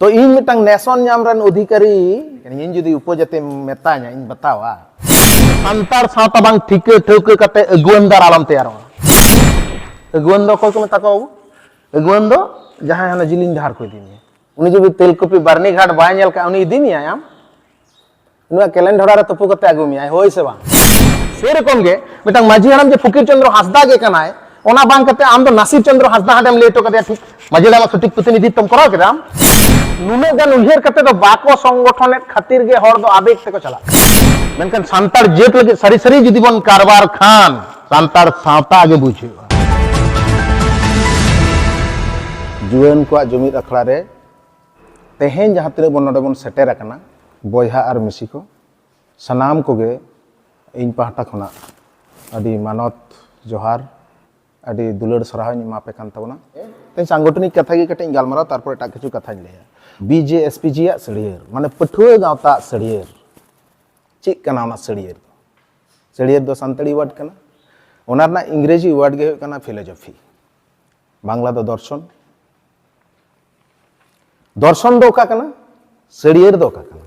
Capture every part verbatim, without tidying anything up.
ᱛᱚ ᱤᱧ ᱢᱤᱫᱴᱟᱝ ᱱᱮᱥᱚᱱ ᱧᱟᱢ ᱨᱮᱱ ᱚᱫᱷᱤᱠᱟᱨᱤ, ᱤᱧ ᱡᱩᱫᱤ ᱩᱯᱚᱡᱟᱹᱛᱤᱢ ᱢᱮᱛᱟᱧᱟ, ᱤᱧ ᱵᱟᱛᱟᱣᱟ᱾ ᱥᱟᱱᱛᱟᱲ ᱥᱟᱶᱛᱟ ᱵᱟᱝ ᱴᱷᱤᱠᱟᱹ ᱴᱷᱟᱹᱣᱠᱟᱹ ᱠᱟᱛᱮ ᱟᱹᱜᱩᱣᱟᱹᱱ ᱫᱟᱨ ᱟᱞᱚᱢ ᱛᱮᱭᱟᱨᱚᱜᱼᱟ᱾ ᱟᱹᱜᱩᱣᱟᱹᱱ ᱫᱚ ᱚᱠᱚᱭ ᱠᱚ ᱢᱮᱛᱟ ᱠᱚᱣᱟ ᱵᱟᱹᱵᱩ? ᱟᱹᱜᱩᱣᱟᱹᱱ ᱫᱚ ᱡᱟᱦᱟᱸᱭ ᱦᱟᱱᱟ ᱡᱤᱞᱤᱧ ᱰᱟᱦᱟᱨ ᱠᱚ ᱤᱫᱤ ᱢᱮᱭᱟ᱾ ᱩᱱᱤ ᱡᱩᱫᱤ ᱛᱮᱞᱠᱩᱯᱤ ᱵᱟᱨᱱᱤᱜᱷᱟᱴ ᱵᱟᱭ ᱧᱮᱞ ᱠᱟᱜᱼᱟ, ᱩᱱᱤ ᱤᱫᱤ ᱢᱮᱭᱟᱭ ᱟᱢ? ᱱᱚᱣᱟ ᱠᱮᱞᱮᱱ ᱰᱷᱚᱲᱟ ᱨᱮ ᱛᱩᱯᱩ ᱠᱟᱛᱮ ᱟᱹᱜᱩ ᱢᱮᱭᱟᱭ, ᱦᱳᱭ ᱥᱮ ᱵᱟᱝ? ᱥᱮᱨᱚᱠᱚᱢ ᱜᱮ ᱢᱤᱫᱴᱟᱝ ᱢᱟᱹᱡᱷᱤ ᱦᱟᱲᱟᱢ ᱡᱮ ᱯᱷᱚᱠᱤᱨ ᱪᱚᱸᱫᱽᱨᱚ ᱦᱟᱸᱥᱫᱟ ᱜᱮ ᱠᱟᱱᱟᱭ, ᱚᱱᱟ ᱵᱟᱝ ᱠᱟᱛᱮ ᱟᱢ ᱫᱚ ᱱᱟᱥᱤᱨ ᱪᱚᱸᱫᱽᱨᱚ ᱦᱟᱸᱥᱫᱟ ᱦᱟᱸᱰᱮᱢ ᱞᱟᱹᱭ ᱦᱚᱴᱚ ᱠᱟᱫᱮᱭᱟ, ᱴᱷᱤᱠ ᱢᱟᱹᱡᱷᱤ ᱦᱟᱲᱟᱢᱟᱜ ᱥᱚᱴᱷᱤᱠ ᱯᱨᱚᱛᱤᱱᱤᱫᱷᱤᱛᱛᱚᱢ ᱠᱚᱨᱟᱣ ᱠᱮᱫᱟ ᱟᱢ᱾ ᱱᱩᱱᱟᱹᱜ ᱜᱟᱱ ᱩᱭᱦᱟᱹᱨ ᱠᱟᱛᱮ ᱫᱚ ᱵᱟᱠᱚ ᱥᱚᱝᱜᱚᱴᱷᱚᱱᱮᱫ ᱠᱷᱟᱹᱛᱤᱨ ᱜᱮ ᱦᱚᱲ ᱫᱚ ᱟᱵᱮᱜ ᱛᱮᱠᱚ ᱪᱟᱞᱟᱜ ᱠᱟᱱᱟ᱾ ᱢᱮᱱᱠᱷᱟᱱ ᱥᱟᱱᱛᱟᱲ ᱡᱟᱹᱛ ᱞᱟᱹᱜᱤᱫ ᱥᱟᱹᱨᱤ ᱥᱟᱹᱨᱤ ᱡᱩᱫᱤ ᱵᱚᱱ ᱠᱟᱨᱵᱟᱨ ᱠᱷᱟᱱ, ᱥᱟᱱᱛᱟᱲ ᱥᱟᱶᱛᱟ ᱜᱮ ᱵᱩᱡᱷᱟᱹᱜᱼᱟ᱾ ᱡᱩᱣᱟᱹᱱ ᱠᱚᱣᱟᱜ ᱡᱩᱢᱤᱫ ᱟᱠᱷᱲᱟ ᱨᱮ ᱛᱮᱦᱮᱧ ᱡᱟᱦᱟᱸ ᱛᱤᱱᱟᱹᱜ ᱵᱚᱱ ᱱᱚᱰᱮ ᱵᱚᱱ ᱥᱮᱴᱮᱨ ᱟᱠᱟᱱᱟ, ᱵᱚᱭᱦᱟ ᱟᱨ ᱢᱤᱥᱤ ᱠᱚ, ᱥᱟᱱᱟᱢ ᱠᱚᱜᱮ ᱤᱧ ᱯᱟᱦᱴᱟ ᱠᱷᱚᱱᱟᱜ ᱟᱹᱰᱤ ᱢᱟᱱᱚᱛ ᱡᱚᱦᱟᱨ, ᱟᱹᱰᱤ ᱫᱩᱞᱟᱹᱲ ᱥᱟᱨᱦᱟᱣ ᱤᱧ ᱮᱢᱟ ᱯᱮ ᱠᱟᱱ ᱛᱟᱵᱚᱱᱟ᱾ ᱛᱮᱦᱮᱧ ᱥᱟᱝᱜᱚᱴᱷᱚᱱᱤᱠ ᱠᱟᱛᱷᱟ ᱜᱮ ᱠᱟᱹᱴᱤᱡ ᱤᱧ ᱜᱟᱞᱢᱟᱨᱟᱣᱟ, ᱛᱟᱨᱯᱚᱨ ᱮᱴᱟᱜ ᱠᱤᱪᱷᱩ ᱠᱟᱛᱷᱟᱧ ᱞᱟᱹᱭᱟ᱾ B J S P G ᱟᱜ ᱥᱟᱹᱲᱭᱟᱹᱨ, ᱢᱟᱱᱮ ᱯᱟᱹᱴᱷᱩᱣᱟᱹ ᱜᱟᱶᱛᱟ ᱟᱜ ᱥᱟᱹᱲᱭᱟᱹᱨ᱾ ᱪᱮᱫ ᱠᱟᱱᱟ ᱚᱱᱟ ᱥᱟᱹᱲᱭᱟᱹᱨ ᱫᱚ? ᱥᱟᱹᱲᱭᱟᱹᱨ ᱫᱚ ᱥᱟᱱᱛᱟᱲᱤ ᱣᱟᱨᱰ ᱠᱟᱱᱟ, ᱚᱱᱟ ᱨᱮᱱᱟᱜ ᱤᱝᱨᱮᱡᱤ ᱣᱟᱨᱰ ᱜᱮ ᱦᱩᱭᱩᱜ ᱠᱟᱱᱟ ᱯᱷᱤᱞᱳᱡᱚᱯᱷᱤ, ᱵᱟᱝᱞᱟ ᱫᱚ ᱫᱚᱨᱥᱚᱱ᱾ ᱫᱚᱨᱥᱚᱱ ᱫᱚ ᱚᱠᱟ ᱠᱟᱱᱟ? ᱥᱟᱹᱲᱭᱟᱹᱨ ᱫᱚ ᱚᱠᱟ ᱠᱟᱱᱟ?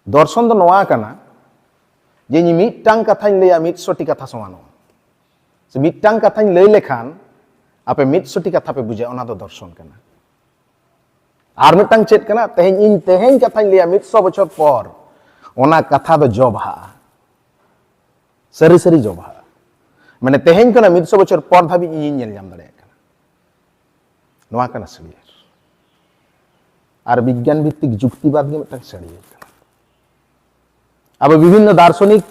ᱫᱚᱨᱥᱚᱱ ᱫᱚ ᱱᱚᱣᱟ ᱠᱟᱱᱟ ᱡᱮ ᱤᱧ ᱢᱤᱫᱴᱟᱝ ᱠᱟᱛᱷᱟᱧ ᱞᱟᱹᱭᱟ, ᱢᱤᱫᱥᱚ ᱴᱤ ᱠᱟᱛᱷᱟ ᱥᱚᱢᱟᱱᱚᱜᱼᱟ᱾ ᱥᱮ ᱢᱤᱫᱴᱟᱝ ᱠᱟᱛᱷᱟᱧ ᱞᱟᱹᱭ ᱞᱮᱠᱷᱟᱱ ᱟᱯᱮ ᱢᱤᱫᱥᱚ ᱴᱤ ᱠᱟᱛᱷᱟ ᱯᱮ ᱵᱩᱡᱟ, ᱚᱱᱟ ᱫᱚ ᱫᱚᱨᱥᱚᱱ ᱠᱟᱱᱟ᱾ ᱟᱨ ᱢᱤᱫᱴᱟᱝ ᱪᱮᱫ ᱠᱟᱱᱟ? ᱛᱮᱦᱮᱧ ᱤᱧ ᱛᱮᱦᱮᱧ ᱠᱟᱛᱷᱟᱧ ᱞᱟᱹᱭᱟ, ᱢᱤᱫᱥᱚ ᱵᱚᱪᱷᱚᱨ ᱯᱚᱨ ᱚᱱᱟ ᱠᱟᱛᱷᱟ ᱫᱚ ᱡᱚ ᱵᱟᱦᱟᱜᱼᱟ, ᱥᱟᱹᱨᱤ ᱥᱟᱹᱨᱤ ᱡᱚ ᱵᱟᱦᱟᱜᱼᱟ᱾ ᱢᱟᱱᱮ ᱛᱮᱦᱮᱧ ᱠᱷᱚᱱᱟᱜ ᱢᱤᱫᱥᱚ ᱵᱚᱪᱷᱚᱨ ᱯᱚᱨ ᱫᱷᱟᱹᱵᱤᱡ ᱤᱧᱤᱧ ᱧᱮᱞ ᱧᱟᱢ ᱫᱟᱲᱮᱭᱟᱜ ᱠᱟᱱᱟ᱾ ᱱᱚᱣᱟ ᱠᱟᱱᱟ ᱥᱟᱹᱲᱭᱟᱹᱨ᱾ ᱟᱨ ᱵᱤᱜᱽᱜᱟᱱ ᱵᱷᱤᱛᱛᱤᱠ ᱡᱩᱠᱛᱤᱵᱟᱫ ᱜᱮ ᱢᱤᱫᱴᱟᱝ ᱥᱟᱹᱲᱭᱟᱹᱨ ᱠᱟᱱᱟ᱾ ᱟᱵᱚ ᱵᱤᱵᱷᱤᱱᱱᱚ ᱫᱟᱨᱥᱚᱱᱤᱠ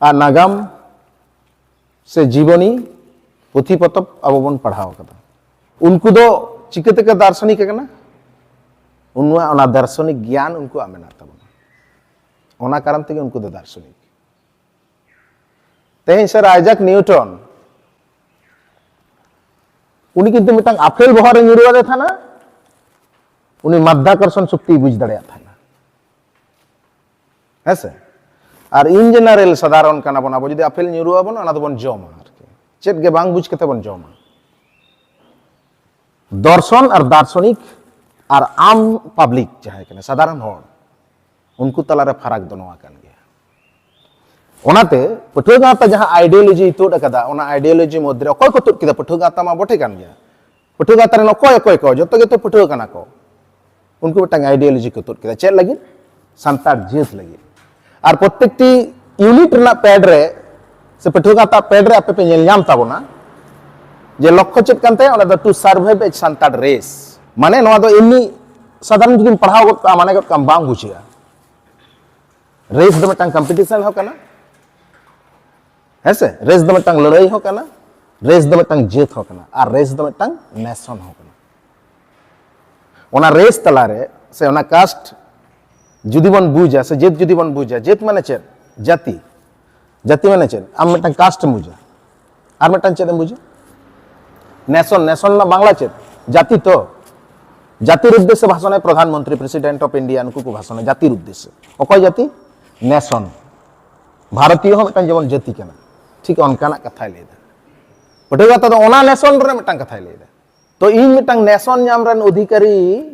ᱟᱨ ᱱᱟᱜᱟᱢ ᱥᱮ ᱡᱤᱵᱚᱱᱤ ᱯᱩᱛᱷᱤ ᱯᱚᱛᱚᱵ ᱟᱵᱚ ᱵᱚᱱ ᱯᱟᱲᱦᱟᱣ ᱠᱟᱫᱟ᱾ ᱩᱱᱠᱩ ᱫᱚ ᱪᱤᱠᱟᱹᱛᱮᱠᱚ ᱫᱟᱨᱥᱚᱱᱤᱠ ᱟᱠᱟᱱᱟ? ᱩᱱᱠᱩᱣᱟᱜ ᱚᱱᱟ ᱫᱟᱨᱥᱚᱱᱤᱠ ᱜᱮᱭᱟᱱ ᱩᱱᱠᱩᱣᱟᱜ ᱢᱮᱱᱟᱜ ᱛᱟᱵᱚᱱᱟ᱾ ᱚᱱᱟ ᱠᱟᱨᱚᱱ ᱛᱮᱜᱮ ᱩᱱᱠᱩ ᱫᱚ ᱫᱟᱨᱥᱚᱱᱤᱠ᱾ ᱛᱮᱦᱮᱧ ᱥᱟᱨ ᱟᱭᱡᱟᱠ ᱱᱤᱭᱩᱴᱚᱱ, ᱩᱱᱤ ᱠᱤᱱᱛᱩ ᱢᱤᱫᱴᱟᱝ ᱟᱯᱮᱞ ᱵᱚᱦᱚᱜ ᱨᱮ ᱧᱩᱨᱩ ᱟᱫᱮ ᱛᱟᱦᱮᱱᱟ, ᱩᱱᱤ ᱢᱟᱫᱽᱫᱷᱟᱠᱚᱨᱥᱚᱱ ᱥᱚᱠᱛᱤᱭ ᱵᱩᱡᱽ ᱫᱟᱲᱮᱭᱟᱜ ᱛᱟᱦᱮᱱᱟ᱾ ᱦᱮᱸ ᱥᱮ? ᱟᱨ in general ᱥᱟᱫᱷᱟᱨᱚᱱ ᱠᱟᱱᱟ ᱵᱚᱱ, ᱟᱵᱚ ᱡᱩᱫᱤ ᱟᱯᱮᱞ ᱧᱩᱨᱩ ᱟᱵᱚᱱ, ᱚᱱᱟ ᱫᱚᱵᱚᱱ ᱡᱚᱢᱟ ᱟᱨᱠᱤ, ᱪᱮᱫ ᱜᱮ ᱵᱟᱝ ᱵᱩᱡᱽ ᱠᱟᱛᱮ ᱵᱚᱱ ᱡᱚᱢᱟ᱾ ᱫᱚᱨᱥᱚᱱ ᱟᱨ ᱫᱟᱨᱥᱚᱱᱤᱠ ᱟᱨ ᱟᱢ ᱯᱟᱵᱽᱞᱤᱠ ᱡᱟᱦᱟᱸᱭ ᱠᱟᱱᱟ, ᱥᱟᱫᱷᱟᱨᱚᱱ ᱦᱚᱲ, ᱩᱱᱠᱩ ᱛᱟᱞᱟᱨᱮ ᱯᱷᱟᱨᱟᱠ ᱫᱚ ᱱᱚᱣᱟ ᱠᱟᱱ ᱜᱮᱭᱟ᱾ ᱚᱱᱟᱛᱮ ᱯᱟᱹᱴᱷᱩᱣᱟᱹ ᱜᱟᱶᱛᱟ ᱡᱟᱦᱟᱸ ᱟᱭᱰᱤᱭᱳᱞᱚᱡᱤᱭ ᱛᱩᱫ ᱟᱠᱟᱫᱟ, ᱚᱱᱟ ᱟᱭᱰᱤᱭᱳᱞᱚᱡᱤ ᱢᱚᱫᱽᱫᱷᱮ ᱨᱮ ᱚᱠᱚᱭ ᱠᱚ ᱛᱩᱫ ᱠᱮᱫᱟ? ᱯᱟᱹᱴᱷᱩᱣᱟᱹ ᱜᱟᱶᱛᱟ ᱢᱟ ᱵᱚᱴᱷᱮ ᱠᱟᱱ ᱜᱮᱭᱟ᱾ ᱯᱟᱹᱴᱷᱩᱣᱟᱹ ᱜᱟᱶᱛᱟ ᱨᱮᱱ ᱚᱠᱚᱭ ᱚᱠᱚᱭ ᱠᱚ? ᱡᱚᱛᱚ ᱜᱮᱛᱚ ᱯᱟᱹᱴᱷᱩᱣᱟᱹ ᱠᱟᱱᱟ ᱠᱚ᱾ ᱩᱱᱠᱩ ᱢᱤᱫᱴᱟᱝ ᱟᱭᱰᱤᱭᱳᱞᱚᱡᱤ ᱠᱚ ᱛᱩᱫ ᱠᱮᱫᱟ᱾ ᱪᱮᱫ ᱞᱟᱹᱜᱤᱫ? ᱥᱟᱱᱛᱟᱲ ᱡᱟᱹᱛ ᱞᱟᱹᱜᱤᱫ᱾ ᱟᱨ ᱯᱨᱚᱛᱮᱠᱴᱤ ᱤᱭᱩᱱᱤᱴ ᱨᱮᱱᱟᱜ ᱯᱮᱰ ᱨᱮ ᱥᱮ ᱯᱟᱹᱴᱷᱩᱣᱟᱹ ᱜᱟᱶᱛᱟ ᱯᱮᱰ ᱨᱮ ᱟᱯᱮ ᱯᱮ ᱧᱮᱞ ᱧᱟᱢ ᱛᱟᱵᱚᱱᱟ ᱡᱮ ᱞᱚᱠᱠᱷᱚ ᱪᱮᱫ ᱠᱟᱱ ᱛᱟᱭᱟ? ᱚᱱᱟ ᱫᱚ to survive as Santal race. ᱢᱟᱱᱮ ᱱᱚᱣᱟ ᱫᱚ ᱮᱢᱱᱤ ᱥᱟᱫᱷᱟᱨᱚᱱ ᱡᱩᱫᱤᱢ ᱯᱟᱲᱦᱟᱣ ᱜᱚᱫ ᱠᱟᱜᱼᱟ, ᱢᱟᱱᱮ ᱜᱚᱫ ᱠᱟᱜᱼᱟᱢ, ᱵᱟᱝ ᱵᱩᱡᱷᱟᱹᱜᱼᱟ᱾ ᱨᱮᱥ ᱫᱚ ᱢᱤᱫᱴᱟᱝ ᱠᱚᱢᱯᱤᱴᱤᱥᱚᱱ ᱦᱚᱸ ᱠᱟᱱᱟ, ᱦᱮᱸ ᱥᱮ? ᱨᱮᱥ ᱫᱚ ᱢᱤᱫᱴᱟᱝ ᱞᱟᱹᱲᱦᱟᱹᱭ ᱦᱚᱸ ᱠᱟᱱᱟ, ᱨᱮᱥ ᱫᱚ ᱢᱤᱫᱴᱟᱝ ᱡᱟᱹᱛ ᱦᱚᱸ ᱠᱟᱱᱟ, ᱟᱨ ᱨᱮᱥ ᱫᱚ ᱢᱤᱫᱴᱟᱝ ᱱᱮᱥᱚᱱ ᱦᱚᱸ ᱠᱟᱱᱟ᱾ ᱚᱱᱟ ᱨᱮᱥ ᱛᱟᱞᱟᱨᱮ ᱥᱮ ᱚᱱᱟ ᱠᱟᱥᱴ ᱡᱩᱫᱤ ᱵᱚᱱ ᱵᱩᱡᱟ, ᱥᱮ ᱡᱟᱹᱛ ᱡᱩᱫᱤ ᱵᱚᱱ ᱵᱩᱡᱟ, ᱡᱟᱹᱛ ᱢᱟᱱᱮ ᱪᱮᱫ? ᱡᱟᱹᱛᱤ᱾ ᱡᱟᱹᱛᱤ ᱢᱟᱱᱮ ᱪᱮᱫ? ᱟᱢ ᱢᱤᱫᱴᱟᱝ ᱠᱟᱥᱴ ᱮᱢ ᱵᱩᱡᱟ, ᱟᱨ ᱢᱤᱫᱴᱟᱝ ᱪᱮᱫ ᱮᱢ ᱵᱩᱡᱟ? ᱱᱮᱥᱚᱱ᱾ ᱱᱮᱥᱚᱱ ᱨᱮᱱᱟᱜ ᱵᱟᱝᱞᱟ ᱪᱮᱫ? ᱡᱟᱹᱛᱤ ᱛᱚ᱾ ᱡᱟᱹᱛᱤᱨ ᱩᱫᱽᱫᱮᱥᱥᱮ ᱵᱷᱟᱥᱚᱱᱟᱭ Pradhan Mantri, president of India, ᱱᱩᱠᱩ ᱠᱚ ᱵᱷᱟᱥᱚᱱᱟ ᱡᱟᱹᱛᱤᱨ ᱩᱫᱽᱫᱮᱥᱥᱮ᱾ ᱚᱠᱚᱭ ᱡᱟᱹᱛᱤ? ᱱᱮᱥᱚᱱ᱾ ᱵᱷᱟᱨᱚᱛᱤᱭᱚ ᱦᱚᱸ ᱢᱤᱫᱴᱟᱝ ᱡᱮᱢᱚᱱ ᱡᱟᱹᱛᱤ ᱠᱟᱱᱟ, ᱴᱷᱤᱠ ᱚᱱᱠᱟᱱᱟᱜ ᱠᱟᱛᱷᱟᱭ ᱞᱟᱹᱭᱫᱟ᱾ ᱯᱟᱹᱴᱷᱩᱣᱟᱹ ᱜᱟᱶᱛᱟ ᱫᱚ ᱚᱱᱟ ᱱᱮᱥᱚᱱ ᱨᱮ ᱢᱤᱫᱴᱟᱝ ᱠᱟᱛᱷᱟᱭ ᱞᱟᱹᱭᱫᱟ᱾ ᱛᱚ ᱤᱧ ᱢᱤᱫᱴᱟᱝ ᱱᱮᱥᱚᱱ ᱧᱟᱢ ᱨᱮᱱ ᱚᱫᱷᱤᱠᱟᱨᱤ,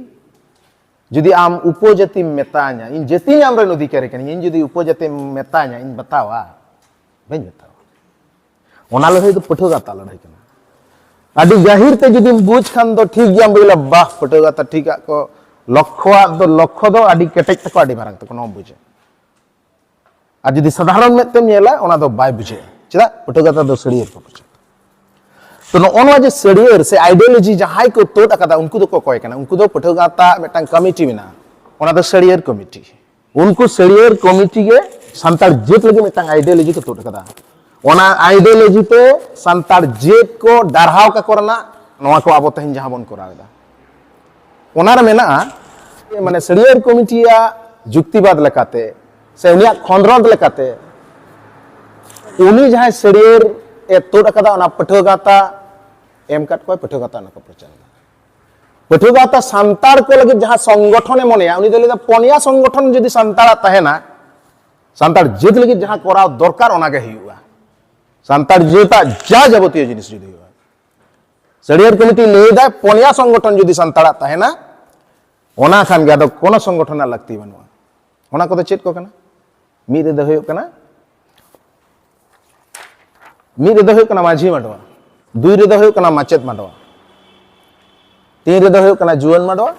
ᱡᱩᱫᱤ ᱟᱢ ᱩᱯᱚᱡᱟᱹᱛᱤᱢ ᱢᱮᱛᱟᱧᱟ, ᱤᱧ ᱡᱟᱹᱛᱤ ᱧᱟᱢ ᱨᱮᱱ ᱚᱫᱷᱤᱠᱟᱨᱤ ᱠᱟᱹᱱᱟᱹᱧ, ᱤᱧ ᱡᱩᱫᱤ ᱩᱯᱚᱡᱟᱹᱛᱤᱢ ᱢᱮᱛᱟᱧᱟ, ᱤᱧ ᱵᱟᱛᱟᱣᱟ? ᱵᱟᱹᱧ ᱵᱟᱛᱟᱣᱟ᱾ ᱚᱱᱟ ᱞᱟᱹᱲᱦᱟᱹᱭ ᱫᱚ ᱯᱟᱹᱴᱷᱩᱣᱟᱹ ᱜᱟᱶᱛᱟ ᱞᱟᱹᱲᱦᱟᱹᱭ ᱠᱟᱱᱟ᱾ ᱟᱹᱰᱤ ᱜᱟᱹᱦᱤᱨ ᱛᱮ ᱡᱩᱫᱤᱢ ᱵᱩᱡᱽ ᱠᱷᱟᱱ ᱫᱚ ᱴᱷᱤᱠ ᱜᱮᱭᱟᱢ ᱵᱩᱡᱽ ᱞᱮ, ᱵᱟᱦ, ᱯᱟᱹᱴᱷᱩᱣᱟᱹ ᱜᱟᱶᱛᱟ ᱴᱷᱤᱠ ᱟᱜ ᱠᱚ, ᱞᱚᱠᱠᱷᱚ ᱟᱜ ᱫᱚ, ᱞᱚᱠᱠᱷᱚ ᱫᱚ ᱟᱹᱰᱤ ᱠᱮᱴᱮᱡ ᱛᱟᱠᱚ, ᱟᱹᱰᱤ ᱢᱟᱨᱟᱝ ᱛᱟᱠᱚ, ᱱᱚᱣᱟᱢ ᱵᱩᱡᱟ᱾ ᱟᱨ ᱡᱩᱫᱤ ᱥᱟᱫᱷᱟᱨᱚᱱ ᱢᱮᱫ ᱛᱮᱢ ᱧᱮᱞᱟ, ᱚᱱᱟ ᱫᱚ ᱵᱟᱭ ᱵᱩᱡᱷᱟᱹᱜᱼᱟ᱾ ᱪᱮᱫᱟᱜ? ᱯᱟᱹᱴᱷᱩᱣᱟᱹ ᱜᱟᱶᱛᱟ ᱫᱚ ᱥᱟᱹᱲᱤᱭᱟᱹᱲ ᱠᱚ ᱵᱩᱡᱷᱟᱹᱜᱼᱟ᱾ ᱛᱚ ᱱᱚᱜᱼᱚ ᱱᱚᱣᱟ ᱡᱮ ᱥᱟᱹᱲᱤᱭᱟᱹᱲ ᱥᱮ ᱟᱭᱰᱤᱭᱳᱞᱚᱡᱤ ᱡᱟᱦᱟᱸᱭ ᱠᱚ ᱛᱩᱫ ᱟᱠᱟᱫᱟ, ᱩᱱᱠᱩ ᱫᱚᱠᱚ ᱚᱠᱚᱭ ᱠᱟᱱᱟ? ᱩᱱᱠᱩ ᱫᱚ ᱯᱟᱹᱴᱷᱩᱣᱟᱹ ᱜᱟᱶᱛᱟ ᱢᱤᱫᱴᱟᱝ ᱠᱚᱢᱤᱴᱤ ᱢᱮᱱᱟᱜᱼᱟ, ᱚᱱᱟ ᱫᱚ ᱥᱟᱹᱲᱤᱭᱟᱹᱲ ᱠᱚᱢᱤᱴᱤ᱾ ᱩᱱᱠᱩ ᱥᱟᱹᱲᱤᱭᱟᱹᱲ ᱠᱚᱢᱤᱴᱤ ᱜᱮ ᱥᱟᱱᱛᱟᱲ ᱡᱟᱹᱛ ᱞᱟᱹᱜᱤᱫ ᱢᱤᱫᱴᱟᱝ ᱟᱭᱰᱤᱭᱳᱞᱚᱡᱤ ᱠᱚ ᱛᱩᱫ ᱟᱠᱟᱫᱟ᱾ ᱚᱱᱟ ᱟᱭᱰᱤᱭᱳᱞᱚᱡᱤ ᱛᱮ ᱥᱟᱱᱛᱟᱲ ᱡᱟᱹᱛ ᱠᱚ ᱰᱟᱨᱦᱟᱣ ᱠᱟᱠᱚ ᱨᱮᱱᱟᱜ ᱱᱚᱣᱟ ᱠᱚ ᱟᱵᱚ ᱛᱮᱦᱮᱧ ᱡᱟᱦᱟᱸ ᱵᱚᱱ ᱠᱚᱨᱟᱣ ᱮᱫᱟ᱾ ᱚᱱᱟᱨᱮ ᱢᱮᱱᱟᱜᱼᱟ, ᱢᱟᱱᱮ ᱥᱟᱹᱲᱤᱭᱟᱹᱲ ᱠᱚᱢᱤᱴᱤᱭᱟᱜ ᱡᱩᱠᱛᱤᱵᱟᱫ ᱞᱮᱠᱟᱛᱮ ᱥᱮ ᱩᱱᱤᱭᱟᱜ ᱠᱷᱚᱸᱫᱽᱨᱚᱸᱫᱽ ᱞᱮᱠᱟᱛᱮ, ᱩᱱᱤ ᱡᱟᱦᱟᱸᱭ ᱥᱟᱹᱲᱤᱭᱟᱹᱲ ᱮ ᱛᱩᱫ ᱟᱠᱟᱫᱟ, ᱚᱱᱟ ᱯᱟᱹᱴᱷᱩᱣᱟᱹ ᱜᱟᱶᱛᱟ ᱮᱢ ᱠᱟᱫ ᱠᱚᱣᱟᱭ, ᱯᱟᱹᱴᱷᱩᱣᱟᱹ ᱜᱟᱶᱛᱟ ᱚᱱᱟ ᱠᱚ ᱯᱨᱚᱪᱟᱨ ᱮᱫᱟ᱾ ᱯᱟᱹᱴᱷᱩᱣᱟᱹ ᱜᱟᱶᱛᱟ ᱥᱟᱱᱛᱟᱲ ᱠᱚ ᱞᱟᱹᱜᱤᱫ ᱡᱟᱦᱟᱸ ᱥᱚᱝᱜᱚᱴᱷᱚᱱᱮ ᱢᱚᱱᱮᱭᱟ, ᱩᱱᱤ ᱫᱚ ᱞᱟᱹᱭᱫᱟ ᱯᱚᱱᱭᱟ ᱥᱚᱝᱜᱚᱴᱷᱚᱱ ᱡᱩᱫᱤ ᱥᱟᱱᱛᱟᱲᱟᱜ ᱛᱟᱦᱮᱱᱟ, ᱥᱟᱱᱛᱟᱲ ᱡᱟᱹᱛ ᱞᱟᱹᱜᱤᱫ ᱡᱟᱦᱟᱸ ᱠᱚᱨᱟᱣ ᱫᱚᱨᱠᱟᱨ, ᱚᱱᱟᱜᱮ ᱦᱩᱭᱩᱜᱼᱟ᱾ ᱥᱟᱱᱛᱟᱲ ᱡᱟᱹᱛᱟᱜ ᱡᱟ ᱡᱟᱵᱚᱛᱤᱭᱚ ᱡᱤᱱᱤᱥ ᱡᱩᱫᱤ ᱦᱩᱭᱩᱜᱼᱟ, ᱥᱟᱹᱲᱤᱭᱟᱹᱲ ᱠᱚᱢᱤᱴᱤ ᱞᱟᱹᱭᱫᱟᱭ, ᱯᱚᱱᱭᱟ ᱥᱚᱝᱜᱚᱴᱷᱚᱱ ᱡᱩᱫᱤ ᱥᱟᱱᱛᱟᱲᱟᱜ ᱛᱟᱦᱮᱱᱟ, ᱚᱱᱟ ᱠᱷᱟᱱ ᱜᱮ ᱟᱫᱚ ᱠᱳᱱᱳ ᱥᱚᱝᱜᱚᱴᱷᱚᱱ ᱨᱮᱱᱟᱜ ᱞᱟᱹᱠᱛᱤ ᱵᱟᱹᱱᱩᱜᱼᱟ᱾ ᱚᱱᱟ ᱠᱚᱫᱚ ᱪᱮᱫ ᱠᱚ ᱠᱟᱱᱟ? ᱢᱤᱫ ᱨᱮᱫᱚ ᱦᱩᱭᱩᱜ ᱠᱟᱱᱟ, ᱢᱤᱫ ᱨᱮᱫᱚ ᱦᱩᱭᱩᱜ ᱠᱟᱱᱟ ᱢᱟᱹᱡᱷᱤ ᱢᱟᱰᱣᱟ, ᱫᱩᱭ ᱨᱮᱫᱚ ᱦᱩᱭᱩᱜ ᱠᱟᱱᱟ ᱢᱟᱪᱮᱫ ᱢᱟᱰᱣᱟ, ᱛᱤᱱ ᱨᱮᱫᱚ ᱦᱩᱭᱩᱜ ᱠᱟᱱᱟ ᱡᱩᱣᱟᱹᱱ ᱢᱟᱰᱣᱟ,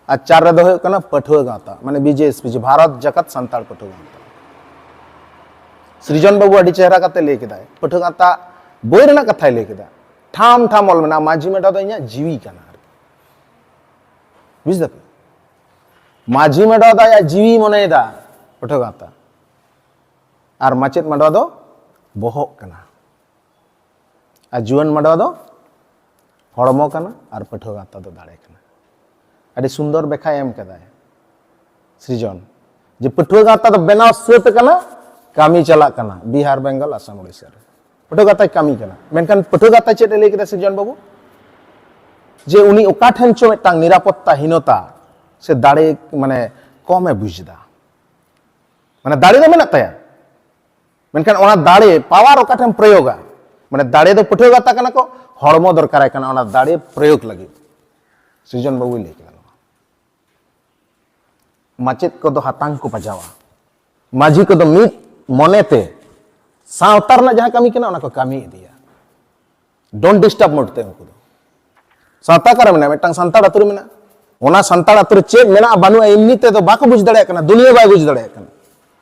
ᱟᱨ ᱪᱟᱨ ᱨᱮᱫᱚ ᱦᱩᱭᱩᱜ ᱠᱟᱱᱟ ᱯᱟᱹᱴᱷᱩᱣᱟᱹ ᱜᱟᱶᱛᱟ, ᱢᱟᱱᱮ B J S P, Bharat ᱡᱟᱠᱟᱛ ᱥᱟᱱᱛᱟᱲ ᱯᱟᱹᱴᱷᱩᱣᱟᱹ ᱜᱟᱶᱛᱟ᱾ ᱥᱨᱤᱡᱚᱱ ᱵᱟᱹᱵᱩ ᱟᱹᱰᱤ ᱪᱮᱦᱨᱟ ᱠᱟᱛᱮ ᱞᱟᱹᱭ ᱠᱮᱫᱟᱭ, ᱯᱟᱹᱴᱷᱩᱣᱟᱹ ᱜᱟᱶᱛᱟ ᱵᱳᱭ ᱨᱮᱱᱟᱜ ᱠᱟᱛᱷᱟᱭ ᱞᱟᱹᱭ ᱠᱮᱫᱟ, ᱴᱷᱟᱢ ᱴᱷᱟᱢ ᱚᱞ ᱢᱮᱱᱟᱜᱼᱟ, ᱢᱟᱹᱡᱷᱤ ᱢᱟᱰᱣᱟ ᱫᱚ ᱤᱧᱟᱹᱜ ᱡᱤᱣᱤ ᱠᱟᱱᱟ ᱟᱨᱠᱤ᱾ ᱵᱩᱡ ᱫᱟᱯᱮ? ᱢᱟᱹᱡᱷᱤ ᱢᱟᱰᱣᱟ ᱫᱚ ᱟᱭᱟᱜ ᱡᱤᱣᱤ ᱢᱚᱱᱮᱭᱮᱫᱟ ᱯᱟᱹᱴᱷᱩᱣᱟᱹ ᱜᱟᱶᱛᱟ, ᱟᱨ ᱢᱟᱪᱮᱫ ᱢᱟᱰᱣᱟ ᱫᱚ ᱵᱚᱦᱚᱜ ᱠᱟᱱᱟ, ᱟᱨ ᱡᱩᱣᱟᱹᱱ ᱢᱟᱰᱣᱟ ᱫᱚ ᱦᱚᱲᱢᱚ ᱠᱟᱱᱟ, ᱟᱨ ᱯᱟᱹᱴᱷᱩᱣᱟᱹ ᱜᱟᱶᱛᱟ ᱫᱚ ᱫᱟᱲᱮ ᱠᱟᱱᱟ᱾ ᱟᱹᱰᱤ ᱥᱩᱱᱫᱚᱨ ᱵᱮᱠᱷᱟ ᱮᱢ ᱠᱟᱫᱟᱭ ᱥᱨᱤᱡᱚᱱ, ᱡᱮ ᱯᱟᱹᱴᱷᱩᱣᱟᱹ ᱜᱟᱶᱛᱟ ᱫᱚ ᱵᱮᱱᱟᱣ ᱥᱟᱹᱛ ᱠᱟᱱᱟ, ᱠᱟᱹᱢᱤ ᱪᱟᱞᱟᱜ ᱠᱟᱱᱟ ᱵᱤᱦᱟᱨ, ᱵᱮᱝᱜᱚᱞ, ᱟᱥᱟᱢ, ᱳᱰᱤᱥᱟ ᱨᱮ᱾ ᱯᱟᱹᱴᱷᱩᱣᱟᱹ ᱜᱟᱶᱛᱟᱭ ᱠᱟᱹᱢᱤ ᱠᱟᱱᱟ, ᱢᱮᱱᱠᱷᱟᱱ ᱯᱟᱹᱴᱷᱩᱣᱟᱹ ᱜᱟᱶᱛᱟ ᱪᱮᱫ ᱮ ᱞᱟᱹᱭ ᱠᱮᱫᱟ ᱥᱨᱤᱡᱚᱱ ᱵᱟᱹᱵᱩ? ᱡᱮ ᱩᱱᱤ ᱚᱠᱟ ᱴᱷᱮᱱ ᱪᱚ ᱢᱤᱫᱴᱟᱝ ᱱᱤᱨᱟᱯᱚᱛᱛᱟ ᱦᱤᱱᱚᱛᱟ ᱥᱮ ᱫᱟᱲᱮ, ᱢᱟᱱᱮ, ᱠᱚᱢᱮ ᱵᱩᱡᱽ ᱮᱫᱟ᱾ ᱢᱟᱱᱮ, ᱫᱟᱲᱮ ᱫᱚ ᱢᱮᱱᱟᱜ ᱛᱟᱭᱟ, ᱢᱮᱱᱠᱷᱟᱱ ᱚᱱᱟ ᱫᱟᱲᱮ, ᱯᱟᱣᱟᱨ ᱚᱠᱟ ᱴᱷᱮᱱ ᱯᱨᱚᱭᱳᱜᱟ? ᱢᱟᱱᱮ, ᱫᱟᱲᱮ ᱫᱚ ᱯᱟᱹᱴᱷᱩᱣᱟᱹ ᱜᱟᱶᱛᱟ ᱠᱟᱱᱟ ᱠᱚ, ᱦᱚᱲᱢᱚ ᱫᱚᱨᱠᱟᱨᱟᱭ ᱠᱟᱱᱟ ᱚᱱᱟ ᱫᱟᱲᱮ ᱯᱨᱚᱭᱳᱜᱽ ᱞᱟᱹᱜᱤᱫ᱾ ᱥᱨᱤᱡᱚᱱ ᱵᱟᱹᱵᱩᱭ ᱞᱟᱹᱭ ᱠᱮᱫᱟ ᱱᱚᱣᱟ᱾ ᱢᱟᱪᱮᱫ ᱠᱚᱫᱚ ᱦᱟᱛᱟᱝ ᱠᱚ ᱯᱟᱡᱟᱣᱟ, ᱢᱟᱹᱡᱷᱤ ᱠᱚᱫᱚ ᱢᱤᱫ ᱢᱚᱱᱮᱛᱮ ᱥᱟᱶᱛᱟ ᱨᱮᱱᱟᱜ ᱡᱟᱦᱟᱸ ᱠᱟᱹᱢᱤ ᱠᱟᱱᱟ, ᱚᱱᱟ ᱠᱚ ᱠᱟᱹᱢᱤ ᱤᱫᱤᱭᱟ᱾ ᱰᱳᱱᱴ ᱰᱤᱥᱴᱟᱨᱵ ᱢᱳᱰ ᱛᱮ ᱩᱱᱠᱩ ᱫᱚ᱾ ᱥᱟᱶᱛᱟ ᱚᱠᱟᱨᱮ ᱢᱮᱱᱟᱜᱼᱟ? ᱢᱤᱫᱴᱟᱝ ᱥᱟᱱᱛᱟᱲ ᱟᱹᱛᱩ ᱨᱮ ᱢᱮᱱᱟᱜᱼᱟ᱾ ᱚᱱᱟ ᱥᱟᱱᱛᱟᱲ ᱟᱹᱛᱩ ᱨᱮ ᱪᱮᱫ ᱢᱮᱱᱟᱜᱼᱟ ᱵᱟᱹᱱᱩᱜᱼᱟ, ᱮᱢᱱᱤ ᱛᱮᱫᱚ ᱵᱟᱠᱚ ᱵᱩᱡᱽ ᱫᱟᱲᱮᱭᱟᱜ ᱠᱟᱱᱟ, ᱫᱩᱱᱤᱭᱟᱹ ᱵᱟᱭ ᱵᱩᱡᱽ ᱫᱟᱲᱮᱭᱟᱜ ᱠᱟᱱᱟ᱾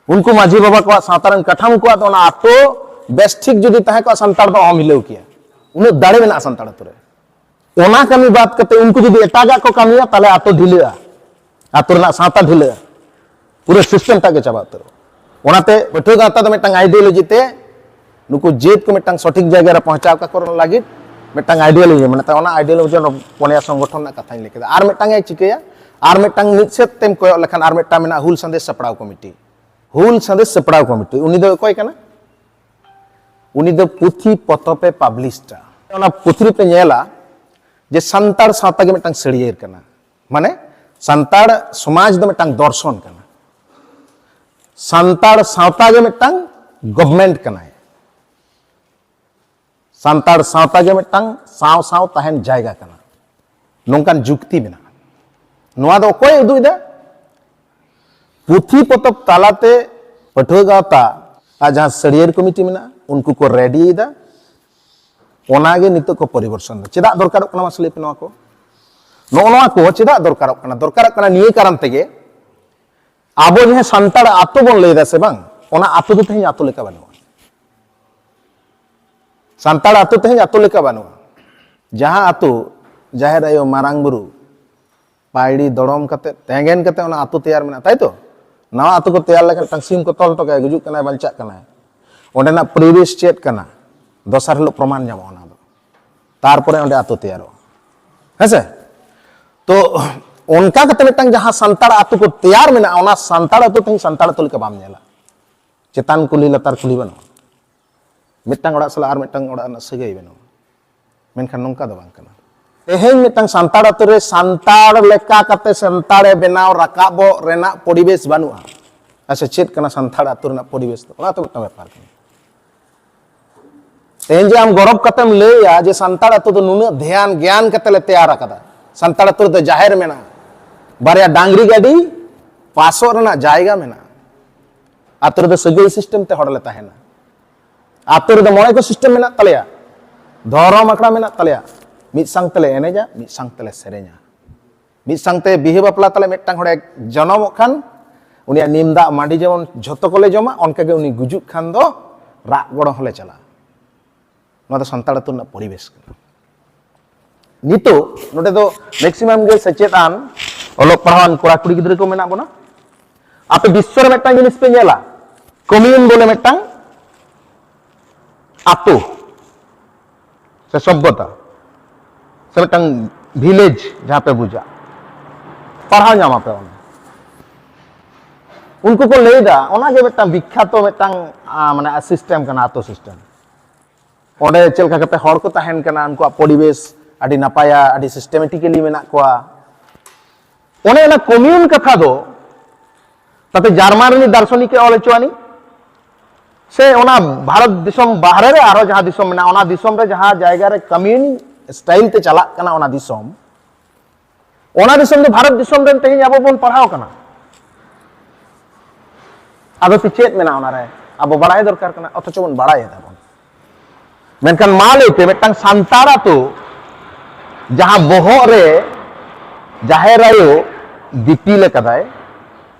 ᱩᱱᱠᱩ ᱢᱟᱹᱡᱷᱤ ᱵᱟᱵᱟ ᱠᱚᱣᱟᱜ, ᱥᱟᱶᱛᱟ ᱨᱮᱱ ᱠᱟᱴᱷᱟᱢ ᱠᱚᱣᱟᱜ ᱫᱚ ᱚᱱᱟ ᱟᱹᱛᱩ ᱵᱮᱥ ᱴᱷᱤᱠ ᱡᱩᱫᱤ ᱛᱟᱦᱮᱸ ᱠᱚᱜᱼᱟ, ᱥᱟᱱᱛᱟᱲ ᱫᱚ ᱚᱦᱚᱢ ᱦᱤᱞᱟᱹᱣ ᱠᱮᱭᱟ᱾ ᱩᱱᱟᱹᱜ ᱫᱟᱲᱮ ᱢᱮᱱᱟᱜᱼᱟ ᱥᱟᱱᱛᱟᱲ ᱟᱹᱛᱩ ᱨᱮ᱾ ᱚᱱᱟ ᱠᱟᱹᱢᱤ ᱵᱟᱫ ᱠᱟᱛᱮ ᱩᱱᱠᱩ ᱡᱩᱫᱤ ᱮᱴᱟᱜᱟᱜ ᱠᱚ ᱠᱟᱹᱢᱤᱭᱟ, ᱛᱟᱦᱞᱮ ᱟᱹᱛᱩ ᱰᱷᱤᱞᱟᱹᱜᱼᱟ, ᱟᱹᱛᱩ ᱨᱮᱱᱟᱜ ᱥᱟᱶᱛᱟ ᱰᱷᱤᱞᱟᱹᱜᱼᱟ, ᱯᱩᱨᱟᱹ ᱥᱤᱥᱴᱮᱢ ᱴᱟᱜ ᱜᱮ ᱪᱟᱵᱟ ᱩᱛᱟᱹᱨᱚᱜᱼᱟ᱾ ᱚᱱᱟᱛᱮ ᱯᱟᱹᱴᱷᱩᱣᱟᱹ ᱜᱟᱶᱛᱟ ᱫᱚ ᱢᱤᱫᱴᱟᱝ ᱟᱭᱰᱤᱭᱳᱞᱚᱡᱤ ᱛᱮ ᱱᱩᱠᱩ ᱡᱟᱹᱛ ᱠᱚ ᱢᱤᱫᱴᱟᱝ ᱥᱚᱴᱷᱤᱠ ᱡᱟᱭᱜᱟ ᱨᱮ ᱯᱳᱸᱪᱷᱟᱣ ᱠᱟᱠᱚ ᱞᱟᱹᱜᱤᱫ ᱢᱤᱫᱴᱟᱝ ᱟᱭᱰᱤᱭᱳᱞᱚᱡᱤ ᱢᱮᱱᱟᱜ ᱛᱟᱭᱟ᱾ ᱚᱱᱟ ᱟᱭᱰᱤᱭᱳᱞᱚᱡᱤ ᱯᱚᱱᱭᱟ ᱥᱚᱝᱜᱚᱴᱷᱚᱱ ᱨᱮᱱᱟᱜ ᱠᱟᱛᱷᱟᱧ ᱞᱟᱹᱭ ᱠᱮᱫᱟ᱾ ᱟᱨ ᱢᱤᱫᱴᱟᱝ ᱮ ᱪᱤᱠᱟᱹᱭᱟ, ᱟᱨ ᱢᱤᱫᱴᱟᱝ ᱢᱤᱫ ᱥᱮᱫ ᱛᱮᱢ ᱠᱚᱭᱚᱜ ᱞᱮᱠᱷᱟᱱ ᱟᱨ ᱢᱤᱫᱴᱟᱝ ᱢᱮᱱᱟᱜᱼᱟ, ᱦᱩᱞ ᱥᱟᱸᱫᱮᱥ ᱥᱟᱯᱲᱟᱣ ᱠᱚᱢᱤᱴᱤ᱾ ᱦᱩᱞ ᱥᱟᱸᱫᱮᱥ ᱥᱟᱯᱲᱟᱣ ᱠᱚᱢᱤᱴᱤ, ᱩᱱᱤ ᱫᱚ ᱚᱠᱚᱭ ᱠᱟᱱᱟ? ᱩᱱᱤ ᱫᱚ ᱯᱩᱛᱷᱤ ᱯᱚᱛᱚᱵ ᱮ ᱯᱟᱵᱽᱞᱤᱥᱟ᱾ ᱚᱱᱟ ᱯᱩᱛᱷᱤ ᱨᱮᱯᱮ ᱧᱮᱞᱟ ᱡᱮ ᱥᱟᱱᱛᱟᱲ ᱥᱟᱶᱛᱟ ᱜᱮ ᱢᱤᱫᱴᱟᱝ ᱥᱟᱹᱲᱭᱟᱹᱨ ᱠᱟᱱᱟ, ᱢᱟᱱᱮ ᱥᱟᱱᱛᱟᱲ ᱥᱚᱢᱟᱡᱽ ᱫᱚ ᱢᱤᱫᱴᱟᱝ ᱫᱚᱨᱥᱚᱱ ᱠᱟᱱᱟ, ᱥᱟᱱᱛᱟᱲ ᱥᱟᱶᱛᱟ ᱜᱮ ᱢᱤᱫᱴᱟᱝ ᱜᱚᱵᱷᱢᱮᱱᱴ ᱠᱟᱱᱟᱭ, ᱥᱟᱱᱛᱟᱲ ᱥᱟᱶᱛᱟ ᱜᱮ ᱢᱤᱫᱴᱟᱝ ᱥᱟᱶ ᱥᱟᱶ ᱛᱟᱦᱮᱱ ᱡᱟᱭᱜᱟ ᱠᱟᱱᱟ, ᱱᱚᱝᱠᱟᱱ ᱡᱩᱠᱛᱤ ᱢᱮᱱᱟᱜᱼᱟ᱾ ᱱᱚᱣᱟ ᱫᱚ ᱚᱠᱚᱭ ᱩᱫᱩᱜ ᱮᱫᱟ? ᱯᱩᱛᱷᱤ ᱯᱚᱛᱚᱵ ᱛᱟᱞᱟᱛᱮ ᱯᱟᱹᱴᱷᱩᱣᱟᱹ ᱜᱟᱶᱛᱟ ᱟᱨ ᱡᱟᱦᱟᱸ ᱥᱟᱹᱲᱭᱟᱹᱨ ᱠᱚᱢᱤᱴᱤ ᱢᱮᱱᱟᱜᱼᱟ, ᱩᱱᱠᱩ ᱠᱚ ᱨᱮᱰᱤᱭᱮᱫᱟ᱾ ᱚᱱᱟᱜᱮ ᱱᱤᱛᱚᱜ ᱠᱚ ᱯᱚᱨᱤᱵᱚᱨᱛᱚᱱ ᱮᱫᱟ᱾ ᱪᱮᱫᱟᱜ ᱫᱚᱨᱠᱟᱨᱚᱜ ᱠᱟᱱᱟ, ᱢᱟᱥᱮ ᱞᱟᱹᱭ ᱯᱮ ᱱᱚᱣᱟ ᱠᱚ? ᱱᱚᱜᱼᱚ ᱱᱚᱣᱟ ᱠᱚ ᱪᱮᱫᱟᱜ ᱫᱚᱨᱠᱟᱨᱚᱜ ᱠᱟᱱᱟ? ᱫᱚᱨᱠᱟᱨᱚᱜ ᱠᱟᱱᱟ ᱱᱤᱭᱟᱹ ᱠᱟᱨᱚᱱ ᱛᱮᱜᱮ, ᱟᱵᱚ ᱡᱟᱦᱟᱸ ᱥᱟᱱᱛᱟᱲ ᱟᱛᱳ ᱵᱚᱱ ᱞᱟᱹᱭ ᱮᱫᱟ ᱥᱮ ᱵᱟᱝ, ᱚᱱᱟ ᱟᱛᱳ ᱫᱚ ᱛᱮᱦᱮᱧ ᱟᱛᱳ ᱞᱮᱠᱟ ᱵᱟᱹᱱᱩᱜᱼᱟ᱾ ᱥᱟᱱᱛᱟᱲ ᱟᱛᱳ ᱛᱮᱦᱮᱧ ᱟᱛᱳ ᱞᱮᱠᱟ ᱵᱟᱹᱱᱩᱜᱼᱟ᱾ ᱡᱟᱦᱟᱸ ᱟᱛᱳ ᱡᱟᱦᱮᱨ ᱟᱭᱳ, ᱢᱟᱨᱟᱝ ᱵᱩᱨᱩ, ᱯᱟᱹᱭᱲᱤ ᱫᱚᱲᱚᱢ ᱠᱟᱛᱮ, ᱛᱮᱸᱜᱮᱱ ᱠᱟᱛᱮ ᱚᱱᱟ ᱟᱛᱳ ᱛᱮᱭᱟᱨ ᱢᱮᱱᱟᱜᱼᱟ, ᱛᱟᱭ ᱛᱚ? ᱱᱟᱣᱟ ᱟᱛᱳ ᱠᱚ ᱛᱮᱭᱟᱨ ᱞᱮᱠᱷᱟᱱ ᱢᱤᱫᱴᱟᱝ ᱥᱤᱢ ᱠᱚ ᱛᱚᱞ ᱦᱚᱴᱚ ᱠᱟᱭᱟ, ᱜᱩᱡᱩᱜ ᱠᱟᱱᱟᱭ, ᱵᱟᱧᱪᱟᱜ ᱠᱟᱱᱟᱭ, ᱚᱸᱰᱮᱱᱟᱜ ᱯᱚᱨᱤᱵᱮᱥ ᱪᱮᱫ ᱠᱟᱱᱟ, ᱫᱚᱥᱟᱨ ᱦᱤᱞᱳᱜ ᱯᱨᱚᱢᱟᱱ ᱧᱟᱢᱚᱜᱼᱟ ᱚᱱᱟ ᱫᱚ᱾ ᱛᱟᱨᱯᱚᱨᱮ ᱚᱸᱰᱮ ᱟᱛᱳ ᱛᱮᱭᱟᱨᱚᱜᱼᱟ᱾ ᱦᱮᱸᱥᱮ? ᱛᱚ, ᱚᱱᱠᱟ ᱠᱟᱛᱮ ᱢᱤᱫᱴᱟᱝ ᱡᱟᱦᱟᱸ ᱥᱟᱱᱛᱟᱲ ᱟᱛᱳ ᱠᱚ ᱛᱮᱭᱟᱨ ᱢᱮᱱᱟᱜᱼᱟ, ᱚᱱᱟ ᱥᱟᱱᱛᱟᱲ ᱟᱛᱳ ᱛᱮᱦᱮᱧ ᱥᱟᱱᱛᱟᱲ ᱟᱛᱳ ᱞᱮᱠᱟ ᱵᱟᱢ ᱧᱮᱞᱟ᱾ ᱪᱮᱛᱟᱱ ᱠᱩᱞᱦᱤ ᱞᱟᱛᱟᱨ ᱠᱩᱞᱦᱤ ᱵᱟᱹᱱᱩᱜᱼᱟ᱾ ᱢᱤᱫᱴᱟᱝ ᱚᱲᱟᱜ ᱥᱟᱞᱟᱜ ᱟᱨ ᱢᱤᱫᱴᱟᱝ ᱚᱲᱟᱜ ᱨᱮᱱᱟᱜ ᱥᱟᱹᱜᱟᱹᱭ ᱵᱟᱹᱱᱩᱜᱼᱟ᱾ ᱢᱮᱱᱠᱷᱟᱱ ᱱᱚᱝᱠᱟ ᱫᱚ ᱵᱟᱝ ᱠᱟᱱᱟ᱾ ᱛᱮᱦᱮᱧ ᱢᱤᱫᱴᱟᱝ ᱥᱟᱱᱛᱟᱲ ᱟᱛᱳ ᱨᱮ ᱥᱟᱱᱛᱟᱲ ᱞᱮᱠᱟ ᱠᱟᱛᱮ ᱥᱟᱱᱛᱟᱲᱮ ᱵᱮᱱᱟᱣ ᱨᱟᱠᱟᱵᱚᱜ ᱨᱮᱱᱟᱜ ᱯᱚᱨᱤᱵᱮᱥ ᱵᱟᱹᱱᱩᱜᱼᱟ᱾ ᱟᱪᱪᱷᱟ, ᱪᱮᱫ ᱠᱟᱱᱟ ᱥᱟᱱᱛᱟᱲ ᱟᱛᱳ ᱨᱮᱱᱟᱜ ᱯᱚᱨᱤᱵᱮᱥ ᱫᱚ? ᱚᱱᱟ ᱛᱚ ᱢᱤᱫᱴᱟᱝ ᱵᱮᱯᱟᱨ ᱠᱟᱱᱟ᱾ ᱛᱮᱦᱮᱧ ᱡᱮ ᱟᱢ ᱜᱚᱨᱚᱵ ᱠᱟᱛᱮᱢ ᱞᱟᱹᱭᱟ ᱡᱮ ᱥᱟᱱᱛᱟᱲ ᱟᱛᱳ ᱫᱚ ᱱᱩᱱᱟᱹᱜ ᱫᱷᱮᱭᱟᱱ ᱜᱮᱭᱟᱱ ᱠᱟᱛᱮ ᱞᱮ ᱛᱮᱭᱟᱨ ᱟᱠᱟᱫᱟ, ᱥᱟᱱᱛᱟᱲ ᱟᱛᱳ ᱨᱮᱫᱚ ᱡᱟᱦᱮᱨ ᱢᱮᱱᱟᱜᱼᱟ, ᱵᱟᱨᱭᱟ ᱰᱟᱝᱨᱤ ᱜᱟᱹᱰᱤ ᱯᱟᱥᱚᱜ ᱨᱮᱱᱟᱜ ᱡᱟᱭᱜᱟ ᱢᱮᱱᱟᱜᱼᱟ, ᱟᱛᱳ ᱨᱮᱫᱚ ᱥᱟᱹᱜᱟᱹᱭ ᱥᱤᱥᱴᱮᱢ ᱛᱮ ᱦᱚᱲ ᱞᱮ ᱛᱟᱦᱮᱱᱟ, ᱟᱛᱳ ᱨᱮᱫᱚ ᱢᱚᱬᱮ ᱠᱚ ᱥᱤᱥᱴᱮᱢ ᱢᱮᱱᱟᱜ ᱛᱟᱞᱮᱭᱟ, ᱫᱷᱚᱨᱚᱢ ᱟᱠᱷᱲᱟ ᱢᱮᱱᱟᱜ ᱛᱟᱞᱮᱭᱟ, ᱢᱤᱫ ᱥᱟᱝ ᱛᱮᱞᱮ ᱮᱱᱮᱡᱟ, ᱢᱤᱫ ᱥᱟᱝ ᱛᱮᱞᱮ ᱥᱮᱨᱮᱧᱟ, ᱢᱤᱫ ᱥᱟᱝᱛᱮ ᱵᱤᱦᱟᱹ ᱵᱟᱯᱞᱟ ᱛᱟᱞᱮ ᱢᱤᱫᱴᱟᱝ ᱦᱚᱲᱮ ᱡᱚᱱᱚᱢᱚᱜ ᱠᱷᱟᱱ ᱩᱱᱤᱭᱟᱜ ᱱᱤᱢ ᱫᱟᱜ ᱢᱟᱹᱰᱤ ᱡᱮᱢᱚᱱ ᱡᱷᱚᱛᱚ ᱠᱚᱞᱮ ᱡᱚᱢᱟ, ᱚᱱᱠᱟᱜᱮ ᱩᱱᱤ ᱜᱩᱡᱩᱜ ᱠᱷᱟᱱ ᱫᱚ ᱨᱟᱜ ᱜᱚᱲᱚ ᱦᱚᱸᱞᱮ ᱪᱟᱞᱟᱜᱼᱟ᱾ ᱱᱚᱣᱟ ᱫᱚ ᱥᱟᱱᱛᱟᱲ ᱟᱹᱛᱩ ᱨᱮᱱᱟᱜ ᱯᱚᱨᱤᱵᱮᱥ ᱠᱟᱱᱟ᱾ ᱱᱤᱛᱚᱜ ᱱᱚᱰᱮ ᱫᱚ ᱢᱮᱠᱥᱤᱢᱟᱢ ᱜᱮ ᱥᱮᱪᱮᱫ ᱟᱱ ᱚᱞᱚᱜ ᱯᱟᱲᱦᱟᱣ ᱟᱱ ᱠᱚᱲᱟ ᱠᱩᱲᱤ ᱜᱤᱫᱽᱨᱟᱹ ᱠᱚ ᱢᱮᱱᱟᱜ ᱵᱚᱱᱟ᱾ ᱟᱯᱮ ᱵᱤᱥᱥᱚ ᱨᱮ ᱢᱤᱫᱴᱟᱝ ᱡᱤᱱᱤᱥ ᱯᱮ ᱧᱮᱞᱟ, ᱠᱚᱢᱤᱭᱩᱱ ᱵᱚᱞᱮ ᱢᱤᱫᱴᱟᱝ ᱟᱛᱳ ᱥᱮ ᱥᱚᱵᱷᱚᱛᱟ ᱥᱮ ᱢᱤᱫᱴᱟᱝ ᱵᱷᱤᱞᱮᱡᱽ ᱡᱟᱦᱟᱸ ᱯᱮ ᱵᱩᱡᱟ, ᱯᱟᱲᱦᱟᱣ ᱧᱟᱢᱟᱯᱮ ᱚᱱᱟ᱾ ᱩᱱᱠᱩ ᱠᱚ ᱞᱟᱹᱭᱫᱟ ᱚᱱᱟᱜᱮ ᱢᱤᱫᱴᱟᱝ ᱵᱤᱠᱠᱷᱟᱛᱚ ᱢᱤᱫᱴᱟᱝ, ᱟᱸ, ᱢᱟᱱᱮ ᱥᱤᱥᱴᱮᱢ ᱠᱟᱱᱟ, ᱟᱛᱳ ᱥᱤᱥᱴᱮᱢ᱾ ᱚᱸᱰᱮ ᱪᱮᱫ ᱞᱮᱠᱟ ᱠᱟᱛᱮ ᱦᱚᱲ ᱠᱚ ᱛᱟᱦᱮᱱ ᱠᱟᱱᱟ, ᱩᱱᱠᱩᱣᱟᱜ ᱯᱚᱨᱤᱵᱮᱥ ᱟᱹᱰᱤ ᱱᱟᱯᱟᱭᱟ, ᱟᱹᱰᱤ ᱥᱤᱥᱴᱮᱢᱮᱴᱤᱠᱮᱞᱤ ᱢᱮᱱᱟᱜ ᱠᱚᱣᱟ᱾ ᱚᱱᱮ ᱚᱱᱟ ᱠᱚᱢᱤᱭᱩᱱ ᱠᱟᱛᱷᱟ ᱫᱚ ᱛᱟᱛᱮ ᱡᱟᱨᱢᱟᱱ ᱨᱤᱱᱤᱡ ᱫᱟᱨᱥᱚᱱᱤᱠ ᱮ ᱚᱞ ᱦᱚᱪᱚ ᱟᱹᱱᱤᱡ, ᱥᱮ ᱚᱱᱟ ᱵᱷᱟᱨᱚᱛ ᱫᱤᱥᱚᱢ ᱵᱟᱦᱨᱮ ᱨᱮ ᱟᱨᱦᱚᱸ ᱡᱟᱦᱟᱸ ᱫᱤᱥᱚᱢ ᱢᱮᱱᱟᱜᱼᱟ, ᱚᱱᱟ ᱫᱤᱥᱚᱢ ᱨᱮ ᱡᱟᱦᱟᱸ ᱡᱟᱭᱜᱟ ᱨᱮ ᱠᱚᱢᱤᱭᱩᱱ ᱥᱴᱟᱭᱤᱞ ᱛᱮ ᱪᱟᱞᱟᱜ ᱠᱟᱱᱟ, ᱚᱱᱟ ᱫᱤᱥᱚᱢ, ᱚᱱᱟ ᱫᱤᱥᱚᱢ ᱫᱚ ᱵᱷᱟᱨᱚᱛ ᱫᱤᱥᱚᱢ ᱨᱮᱱ ᱛᱮᱦᱮᱧ ᱟᱵᱚ ᱵᱚᱱ ᱯᱟᱲᱦᱟᱣ ᱠᱟᱱᱟ᱾ ᱟᱫᱚ ᱪᱮᱫ ᱢᱮᱱᱟᱜᱼᱟ ᱚᱱᱟᱨᱮ? ᱟᱵᱚ ᱵᱟᱲᱟᱭ ᱫᱚᱨᱠᱟᱨ ᱠᱟᱱᱟ, ᱚᱛᱷᱚᱪᱚ ᱵᱚᱱ ᱵᱟᱲᱟᱭ ᱮᱫᱟ ᱵᱚᱱ᱾ ᱢᱮᱱᱠᱷᱟᱱ ᱢᱟ ᱞᱟᱹᱭ ᱯᱮ, ᱢᱤᱫᱴᱟᱝ ᱥᱟᱱᱛᱟᱲ ᱟᱛᱳ ᱡᱟᱦᱟᱸ ᱵᱚᱦᱚᱜ ᱨᱮ ᱡᱟᱦᱮᱨ ᱟᱭᱳ ᱫᱤᱯᱤᱞ ᱟᱠᱟᱫᱟᱭ,